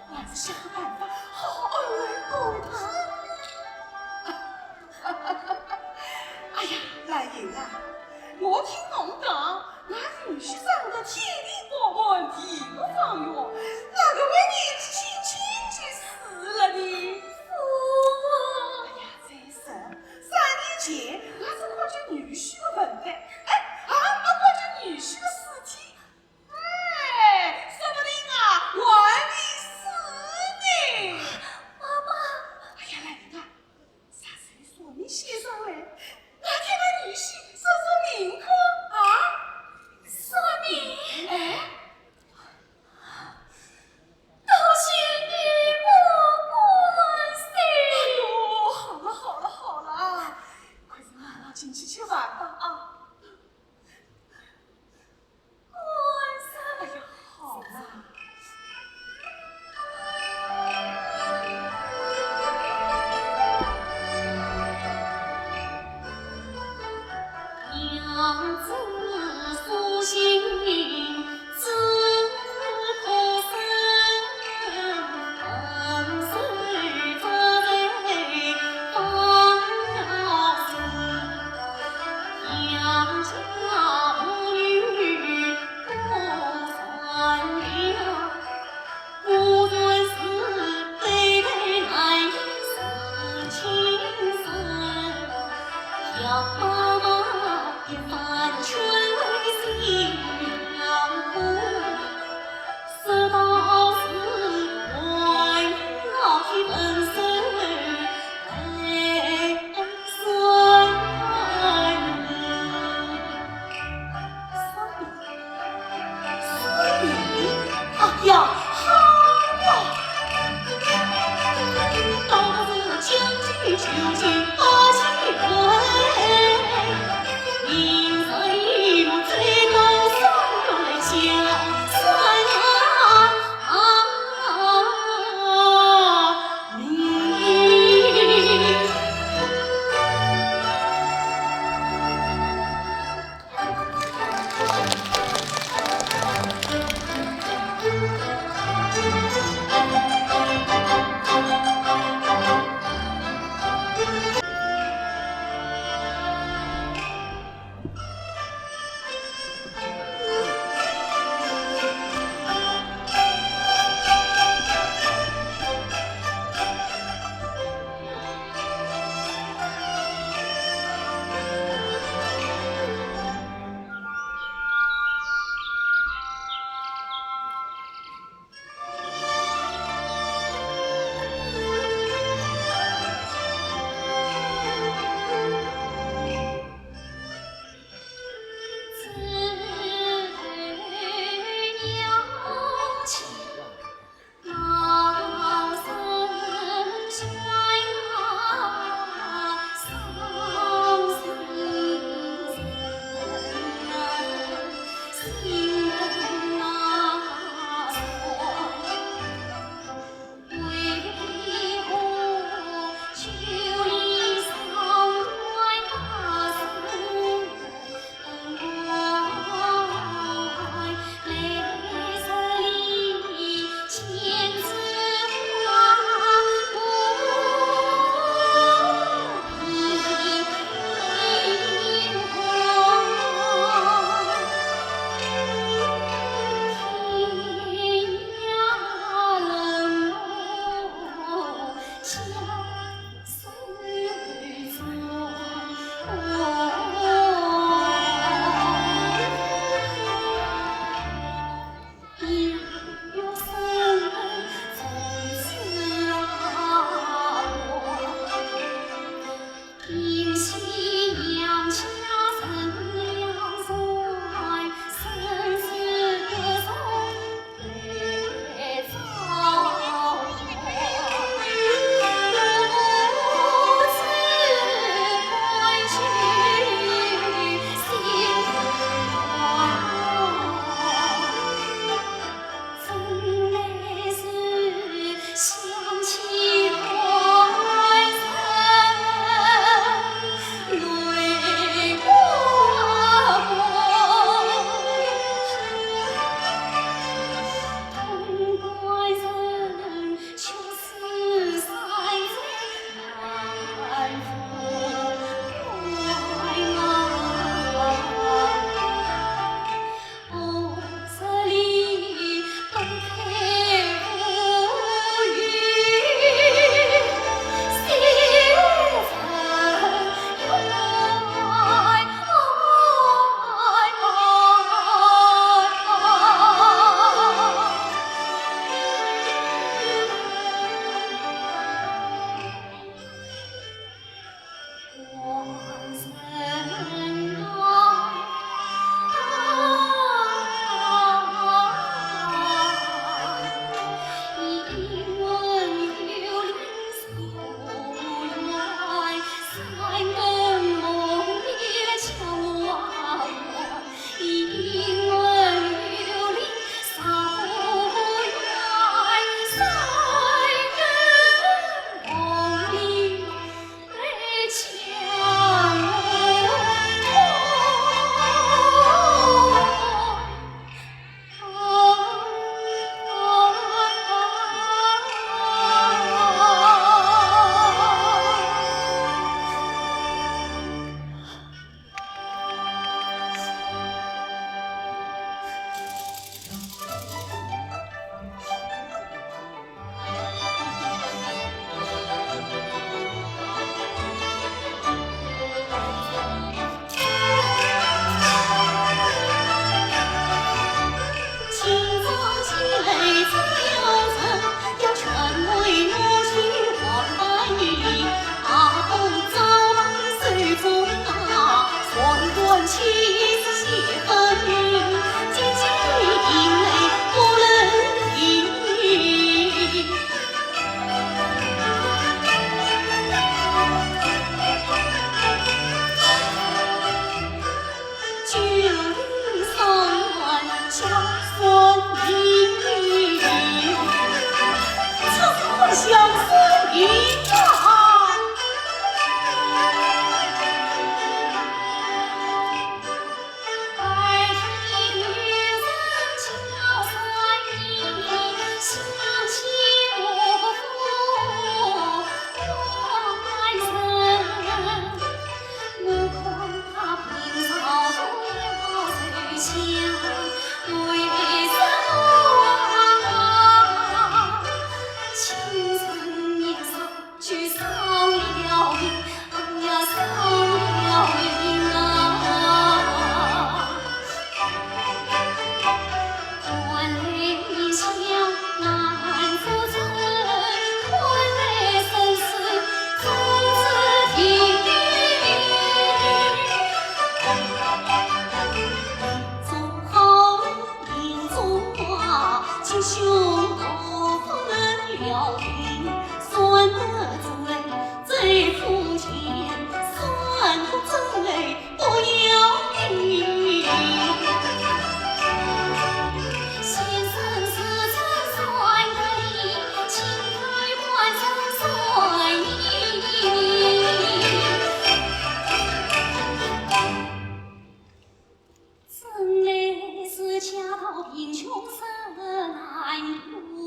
还是想个办法，好好安慰安慰他。 哎呀，兰英啊，我听侬讲，㑚女婿长得天地饱满，地阁方圆，哪个会年纪轻轻就死了呢？哎呀，再说，三年前，俺是看见女婿的坟的，哎，俺没看见女婿的尸体。 哎，说不定啊，还没死呢。妈妈，英雄我不能了情，算得真来最肤浅，算得真来不要命。先生是真算得灵，请开官人算命。 真乃是家道贫穷人难过，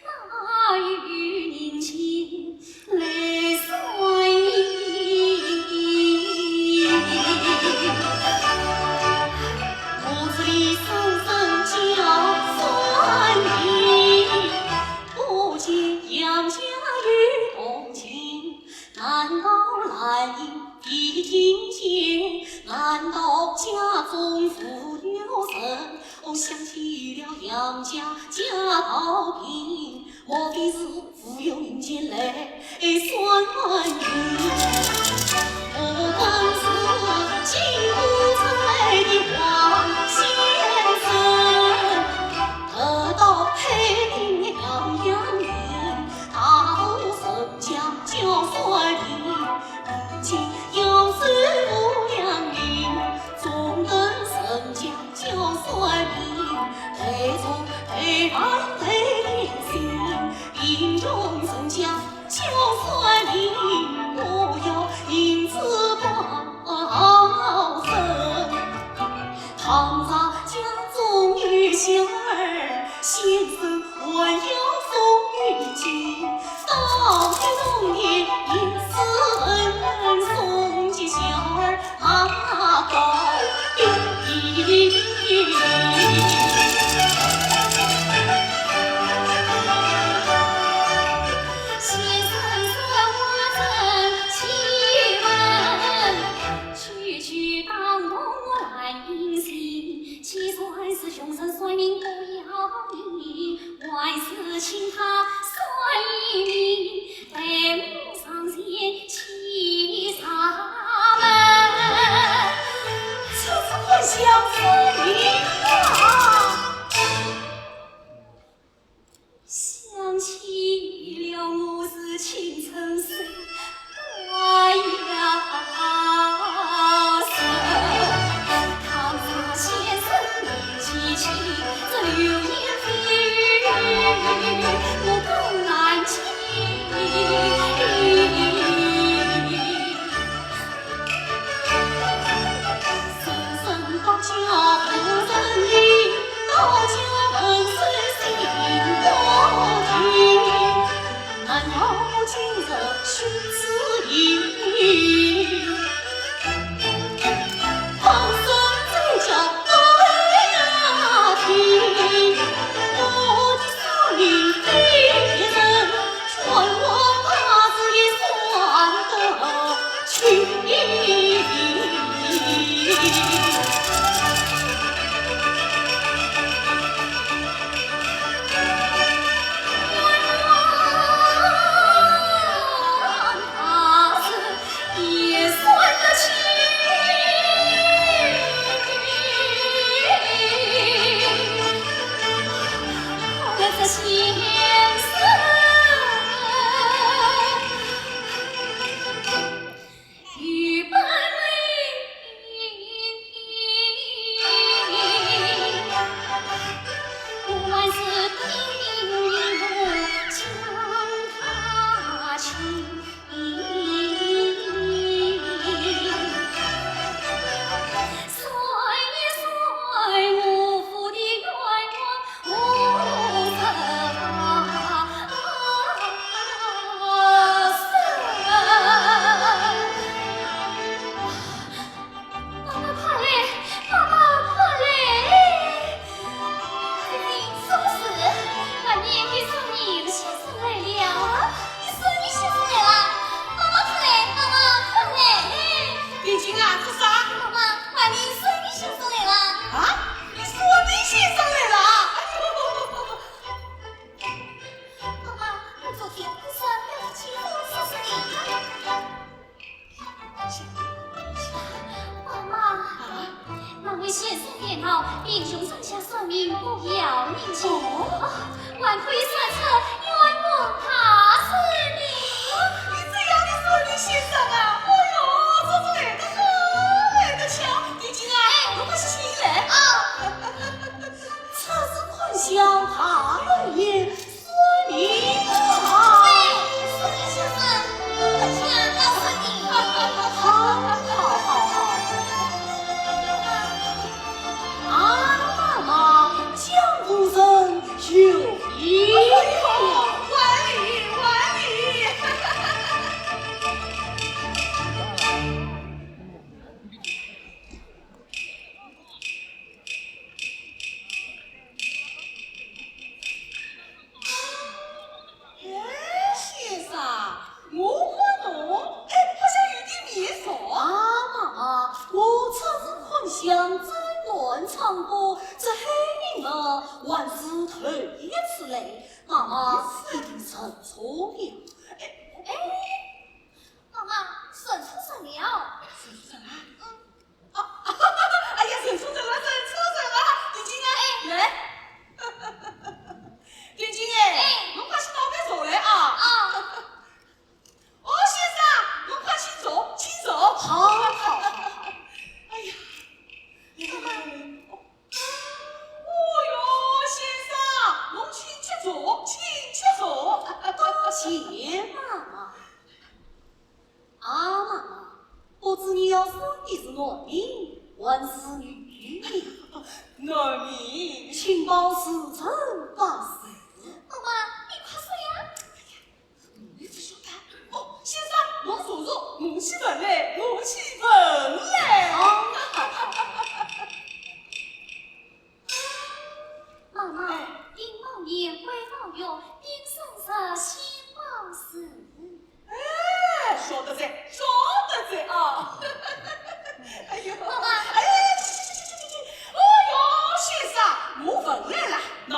哪有人间来算命？我这里声声叫算命，不见杨家有动静，难道兰英 已听见，难道家中无有人？我想起了杨家家道贫，莫非是无有民间来算命？我本是京都城来的王先生，得到配定的杨杨林，大都人家叫算命。 民间要算无良民，中等人家叫算命，台中台湾台电信，贫穷人家叫算命，我要银子保身。倘若家中有小儿，先生 还要送与京，到底冬天也是恩人送给小儿啊，告别。先生说我真奇闻，句句打动我兰英心，既然是穷人算命不要命， 还是请他算一命，待我上前去上门。这是快想死你啊！想起了我是青春时 难道今日君子意？放生在家不要停，我的生命非别人，全望大师爷算得清。 妈妈快来，妈妈快来！哎，什么事？外面有送命先生来了。啊，有送命先生来了？妈妈快来，妈妈快来！哎，平金啊，做啥？妈妈，外面有送命先生来了。啊，有送命先生来了？哎呦！ 妈妈，你昨天不是要去请风水师的？妈妈，啊？那位先生言道，贫穷人家算命不要命。哦，还可以算出冤枉他是你。你这样的说你先生啊，哎呦，真是来得好，来得巧。定金啊，哎，侬快去请伊来。啊。出此款项，他来也，算你啊。哎，是你先生，我不想告诉你。好，好，好，好。 啊，妈妈，江湖上有名。哎呦，万里，万里。哎，先生，我看侬，哎，好像有点面熟。啊，妈妈，我出此款项，真难唱过，这海宁么，还是头一次来，妈妈一定认错了。哎，哎，妈妈，认错人了。认错人啊？嗯。 啊，哎呀，认错人了，认错人了，定金啊，哎，来。定金哎，哎，侬快去倒杯茶来啊。啊。哦，先生，侬快请坐，请坐。好，好，好，好。哎呀，来，来，来，来。哦，哦哟，先生，侬请吃茶，请吃茶。多谢妈妈。 啊，妈妈，不知你要算的是男名还是女名？男名。请报时辰八字。妈妈，你快说呀！侬勿晓得？哦，先生，侬坐坐，我去问来，我去问来。好，好，好，好。 妈妈，哎，丁卯年，癸卯月，丁申日，辛卯时。哎，晓得哉，晓得哉啊。哎呦，妈妈。哎，去，去，去，去，去，去。哦哟，先生，我问来了，喏，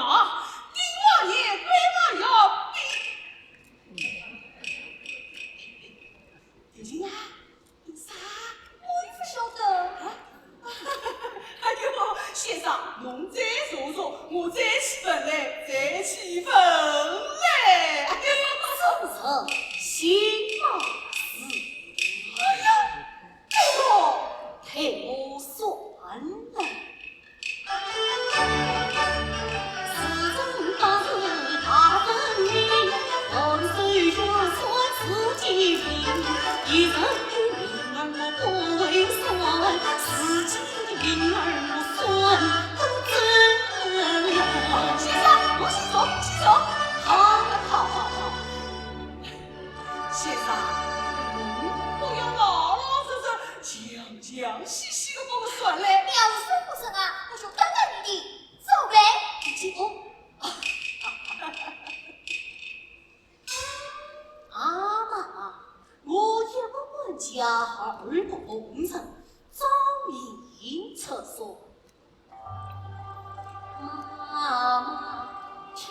丁卯年，癸卯月，丁 定金啊，啥？我也不晓得。啊？哎呦，先生，侬再坐坐，我再去问来，再去问来。哎呦，真是辛卯时。哎呀，哎呦，待我算来。 先生，我先走，先走。好，好，好，好。先生，侬不要老老实实，讲讲细细的帮我算嘞。你要是说不成啊，我就打打你的。 走呗。哦。啊，妈妈，我一不管家，二不奉承，照你说算。妈妈，听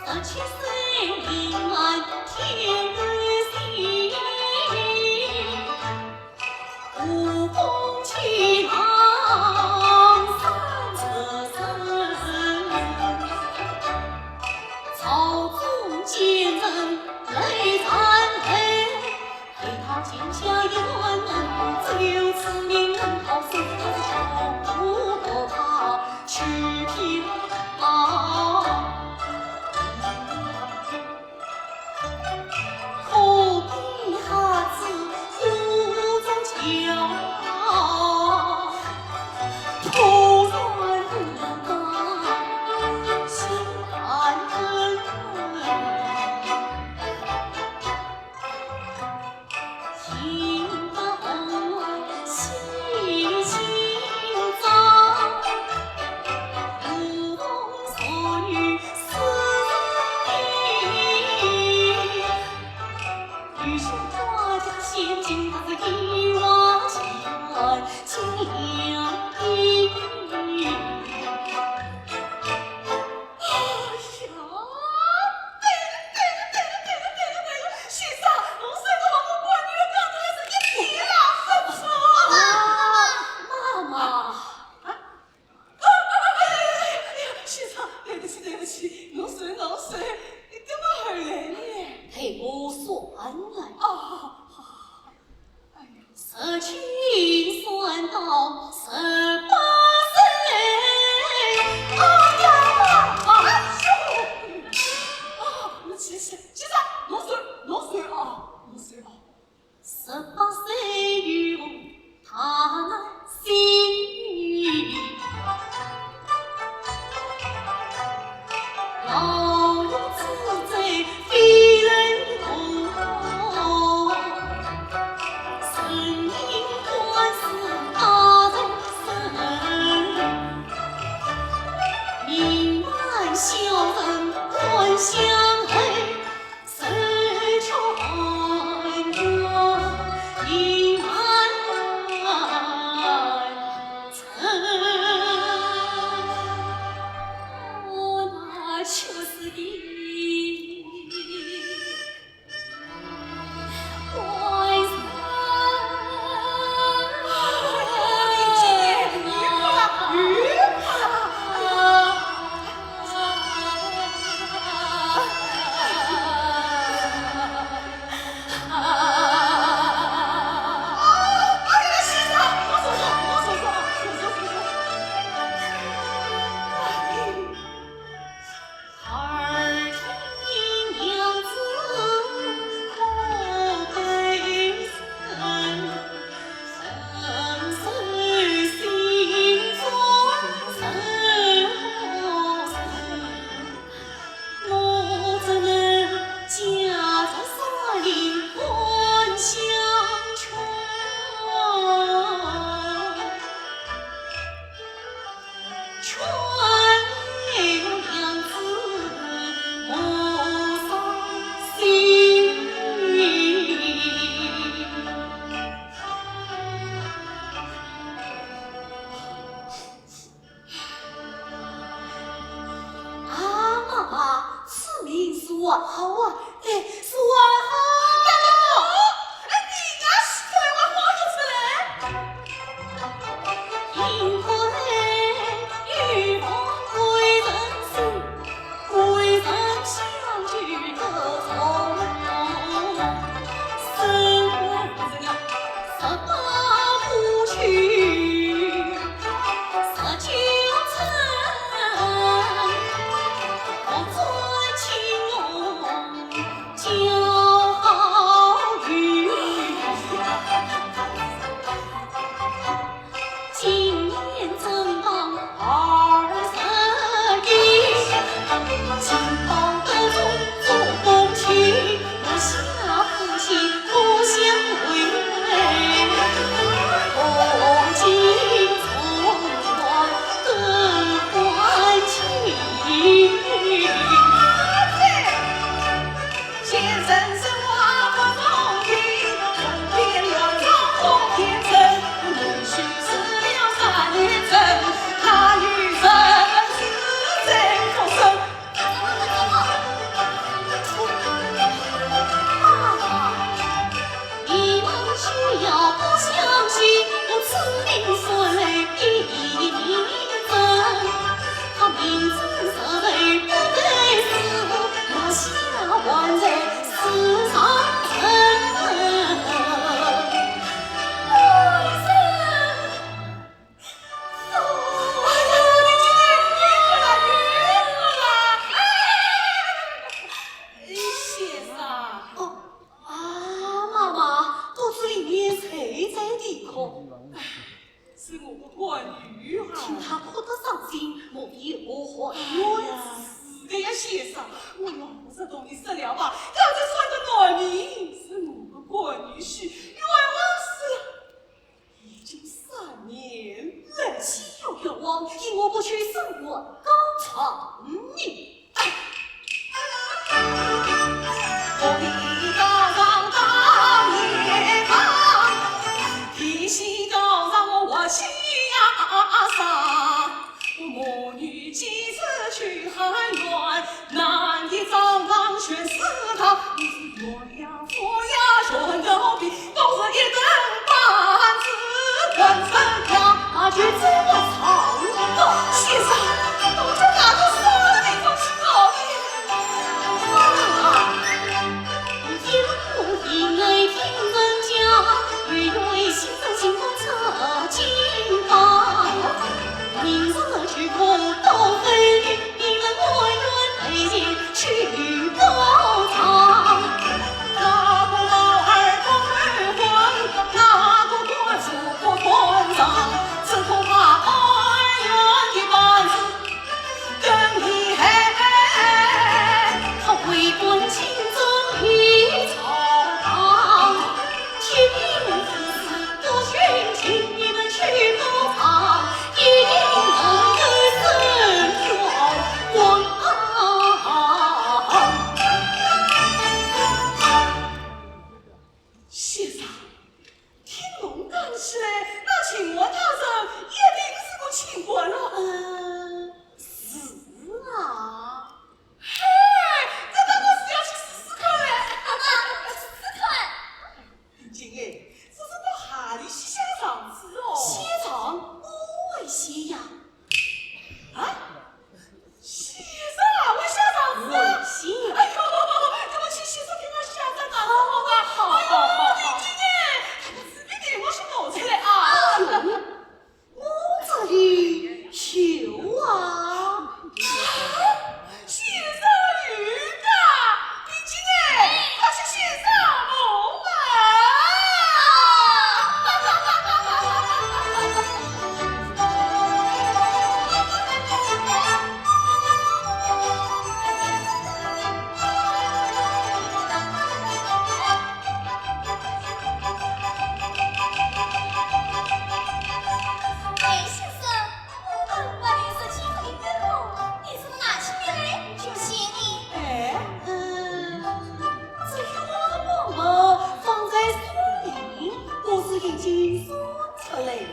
十七岁名满天下，武功奇唐三十人，朝中奸臣泪惨泪。 为他建下一万人，只有此名人逃生，他是叫不得他去天堂。何必瞎子胡作桥，徒然不当心寒。 哎呀，对了，对了，对了，对了，对了，对了，先生，侬说个我管你讲的还是一点也不错。妈妈，妈妈。啊，哎呀，先生，对不起，对不起，侬说，侬说，你怎么回来呢？陪我算了。哦，好，好，好。 十七算到十八岁，哎呀妈，哎呦！啊，你去，去，去啥？侬算，侬算啊，侬算啊。十八岁有大难心。 老子之罪非人同，人因官司大在身，名满小人官相害，谁却还有名满 我怎能假作山林观乡春？劝你娘子莫伤心。 啊，妈妈，此名是还好啊，哎，是还好。哎，你那是开玩笑出来。先生，我老实同你说了吧，刚才说的男人是我的干女婿，冤枉死了。已经三年了。岂有冤枉，因我不去申冤告状呢。哎，我的大丈当也当，提起告状我活气呀上。 母女几次去喊冤，男的早上全是他，我是鸳鸯夫呀全都比，都是一顿板子，人生呀，那就这么唱吧。先生，我这哪个说的地方去搞的？啊！ 先生， 听侬讲起来，那秦王大人一定是个清官了。呃，是啊。嘿，搿个我是要去试试看嘞。试试看？定金哎，这是到何里去写状子哦？写状？我会写呀。啊？ 先生啊，我写状子啊。我写。哎呦，那么请先生替我写张状子好吧？好，好，好，好。哎呦，定金哎，搿个纸笔我先拿出来啊。啊，我这里有啊。啊，先生有的，定金哎，快去写上吧。 哎，先生，我们把你是清水的哦，你怎么拿起笔来就写呢？哎，呃，这冤枉嘛，放在书里，我是已经说出来了。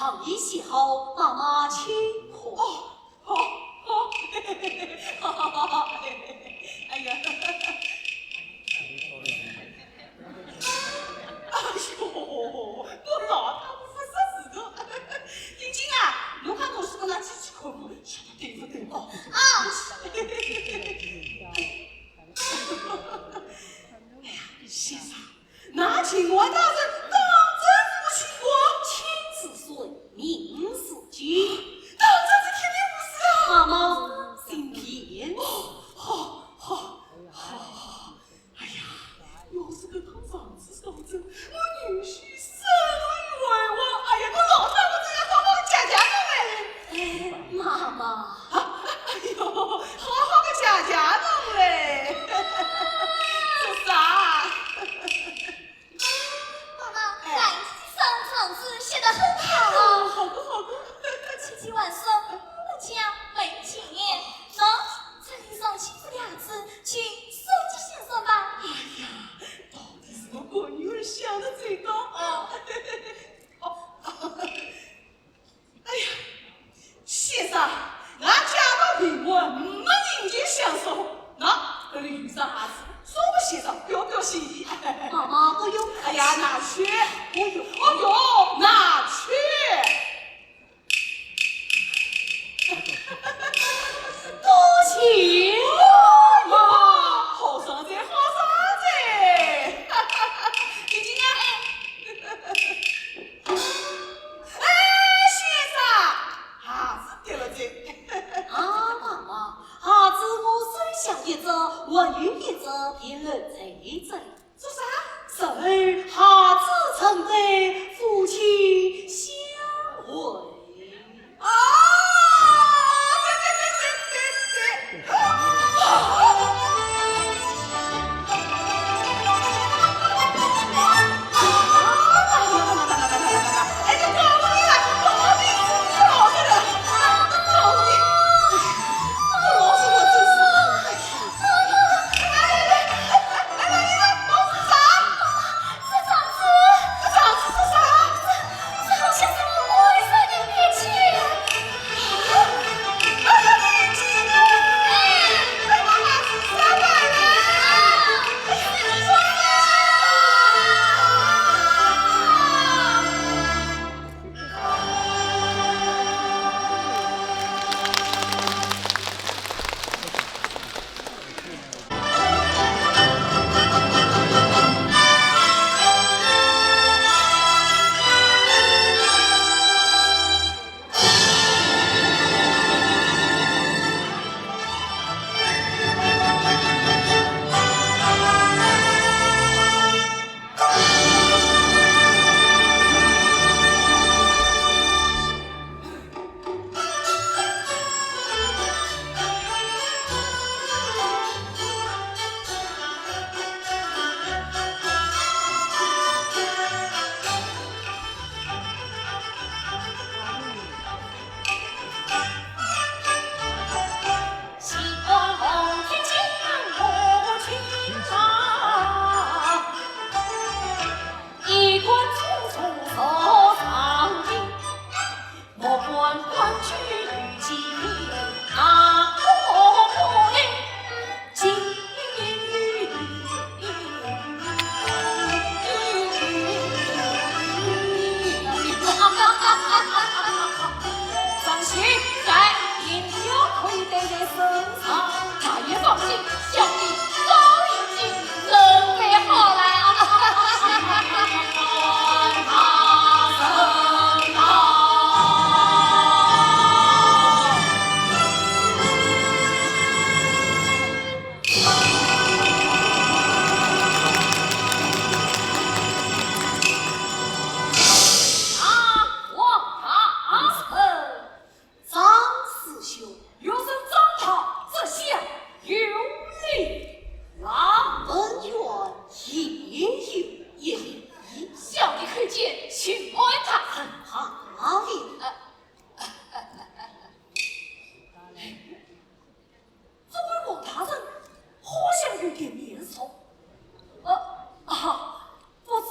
状已写好，妈妈请看。哦，好，好，好，好，好，哎呀，哎呦，我老大不识字的。有一则评论在这里。说啥？日后下子常得夫妻相会。啊！放心，在，银条可以带在身上，大爷放心，小弟早已经准备好了。啊，王大人。张师兄。学生张达，这厢有礼。啊，本院也有一礼。小弟叩见巡按大人。哪里？ 这位王大人好像有点面熟。呃，啊，不知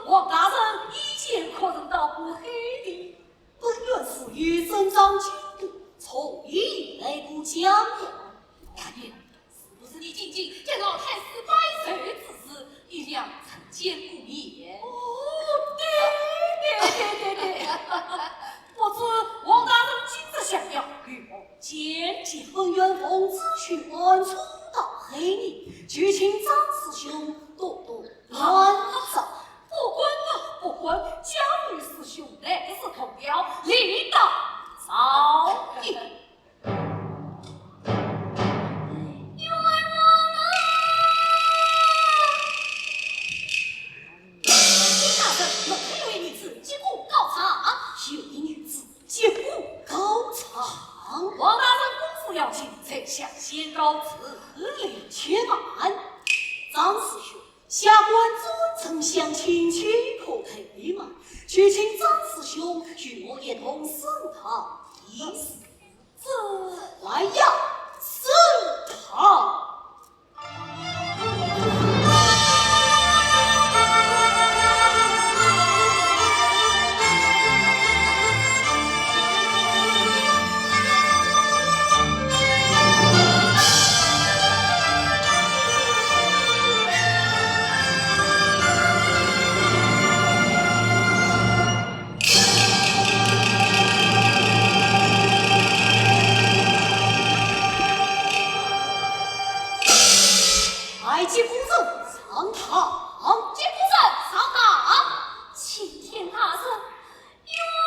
王大人以前可曾到过海宁？本院素有珍藏经典，从未来过江南。大爷，是不是你进京给老太师拜寿之时，与娘曾见过面？哦，对，对，对，对，对。不知王大人今日想要与我 见见。本院奉旨巡按，初到海宁，就请张师兄多多关照。不敢啊，不敢，江南师兄乃是同僚，理当照应。员外啊！ 请大人，门外有位女子击鼓告状。有位女子击鼓告状？王大人公事要紧，在下先告辞。且慢，张师兄，下官尊称相亲，岂可怠慢？就请张师兄与我一同升堂议事。这……来呀，升堂！ 哎，击鼓声上堂，击鼓声上堂。青天大圣，冤枉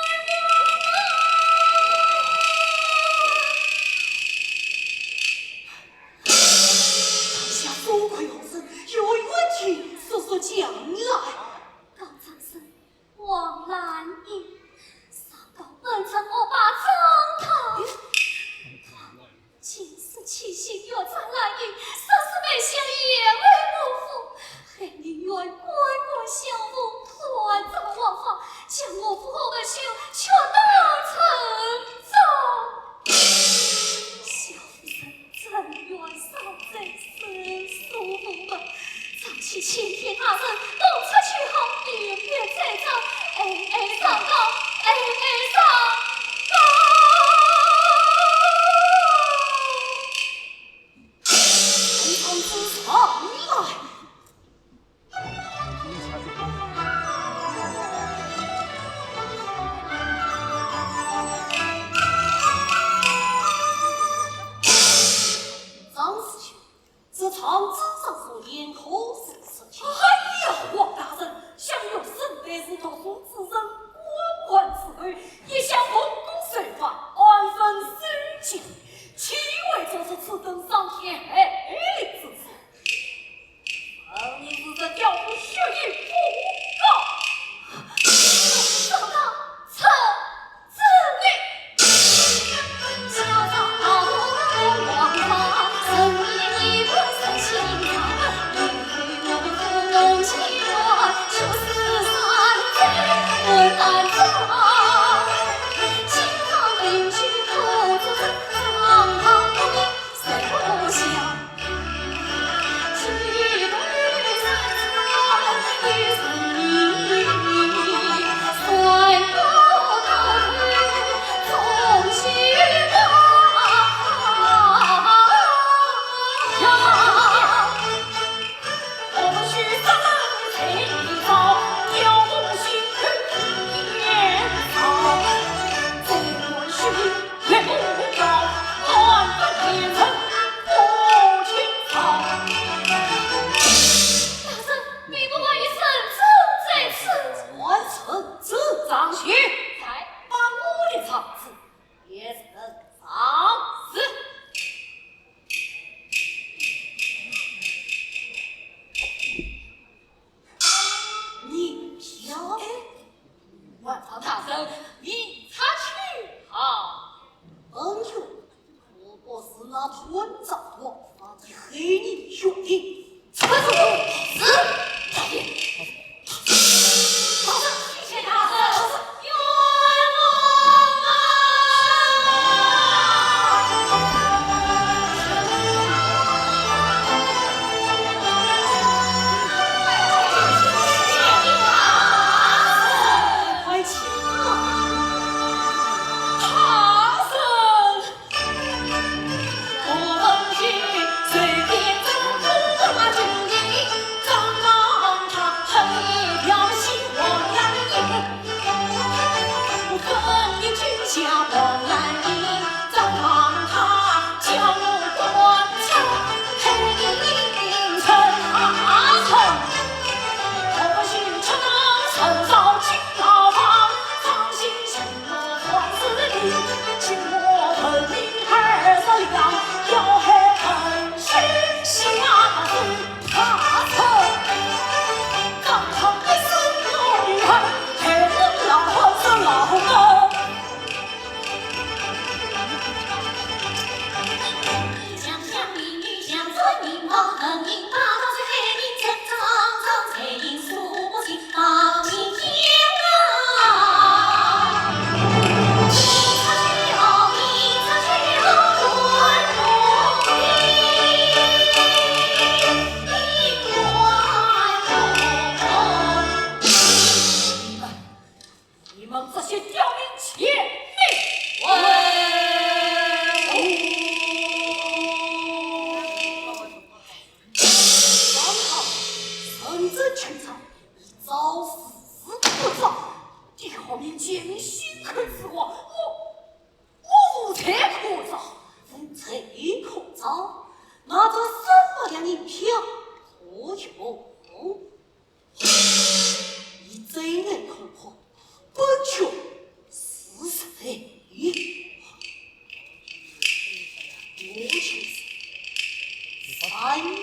啊！多亏何人，有一官军速速将来。高张生、王兰英，上告本城恶霸张汤。今日七星月照兰英，说是背信夜回我府，害你冤官官相护，断绝王法，将我府何文秀却当成賊。小 夫人，沉冤赦罪，伸诉无门，张启请天大人，动出去好，以免再招，哎哎上告，哎哎上告。红长子上来。 张师兄，这张子上所言可是实情？哎呀，王大人，想学生乃是读书之人，官宦之后，一向奉公守法，安分守己，岂会做出此等伤天害理之事？ 分明是这刁妇蓄意诬告。上告，臣知礼。 大人，并不关于圣旨在此。传圣旨张巡。在。把我的状子也呈上。是。你飘。万岁大人，你查去啊。恩兄， 我不是那断章王法的黑人兄弟。传圣旨。是。大人。大人，谢谢大人。冤枉啊！快请啊！大人。 你们这些刁民，起来！喂！王朝，臣这群臣，你招是不招？你何面前面信口雌黄，我，我无罪可招，无罪可招，拿这三百两银票何用？ 你再来恐吓，本君是谁？我就是三年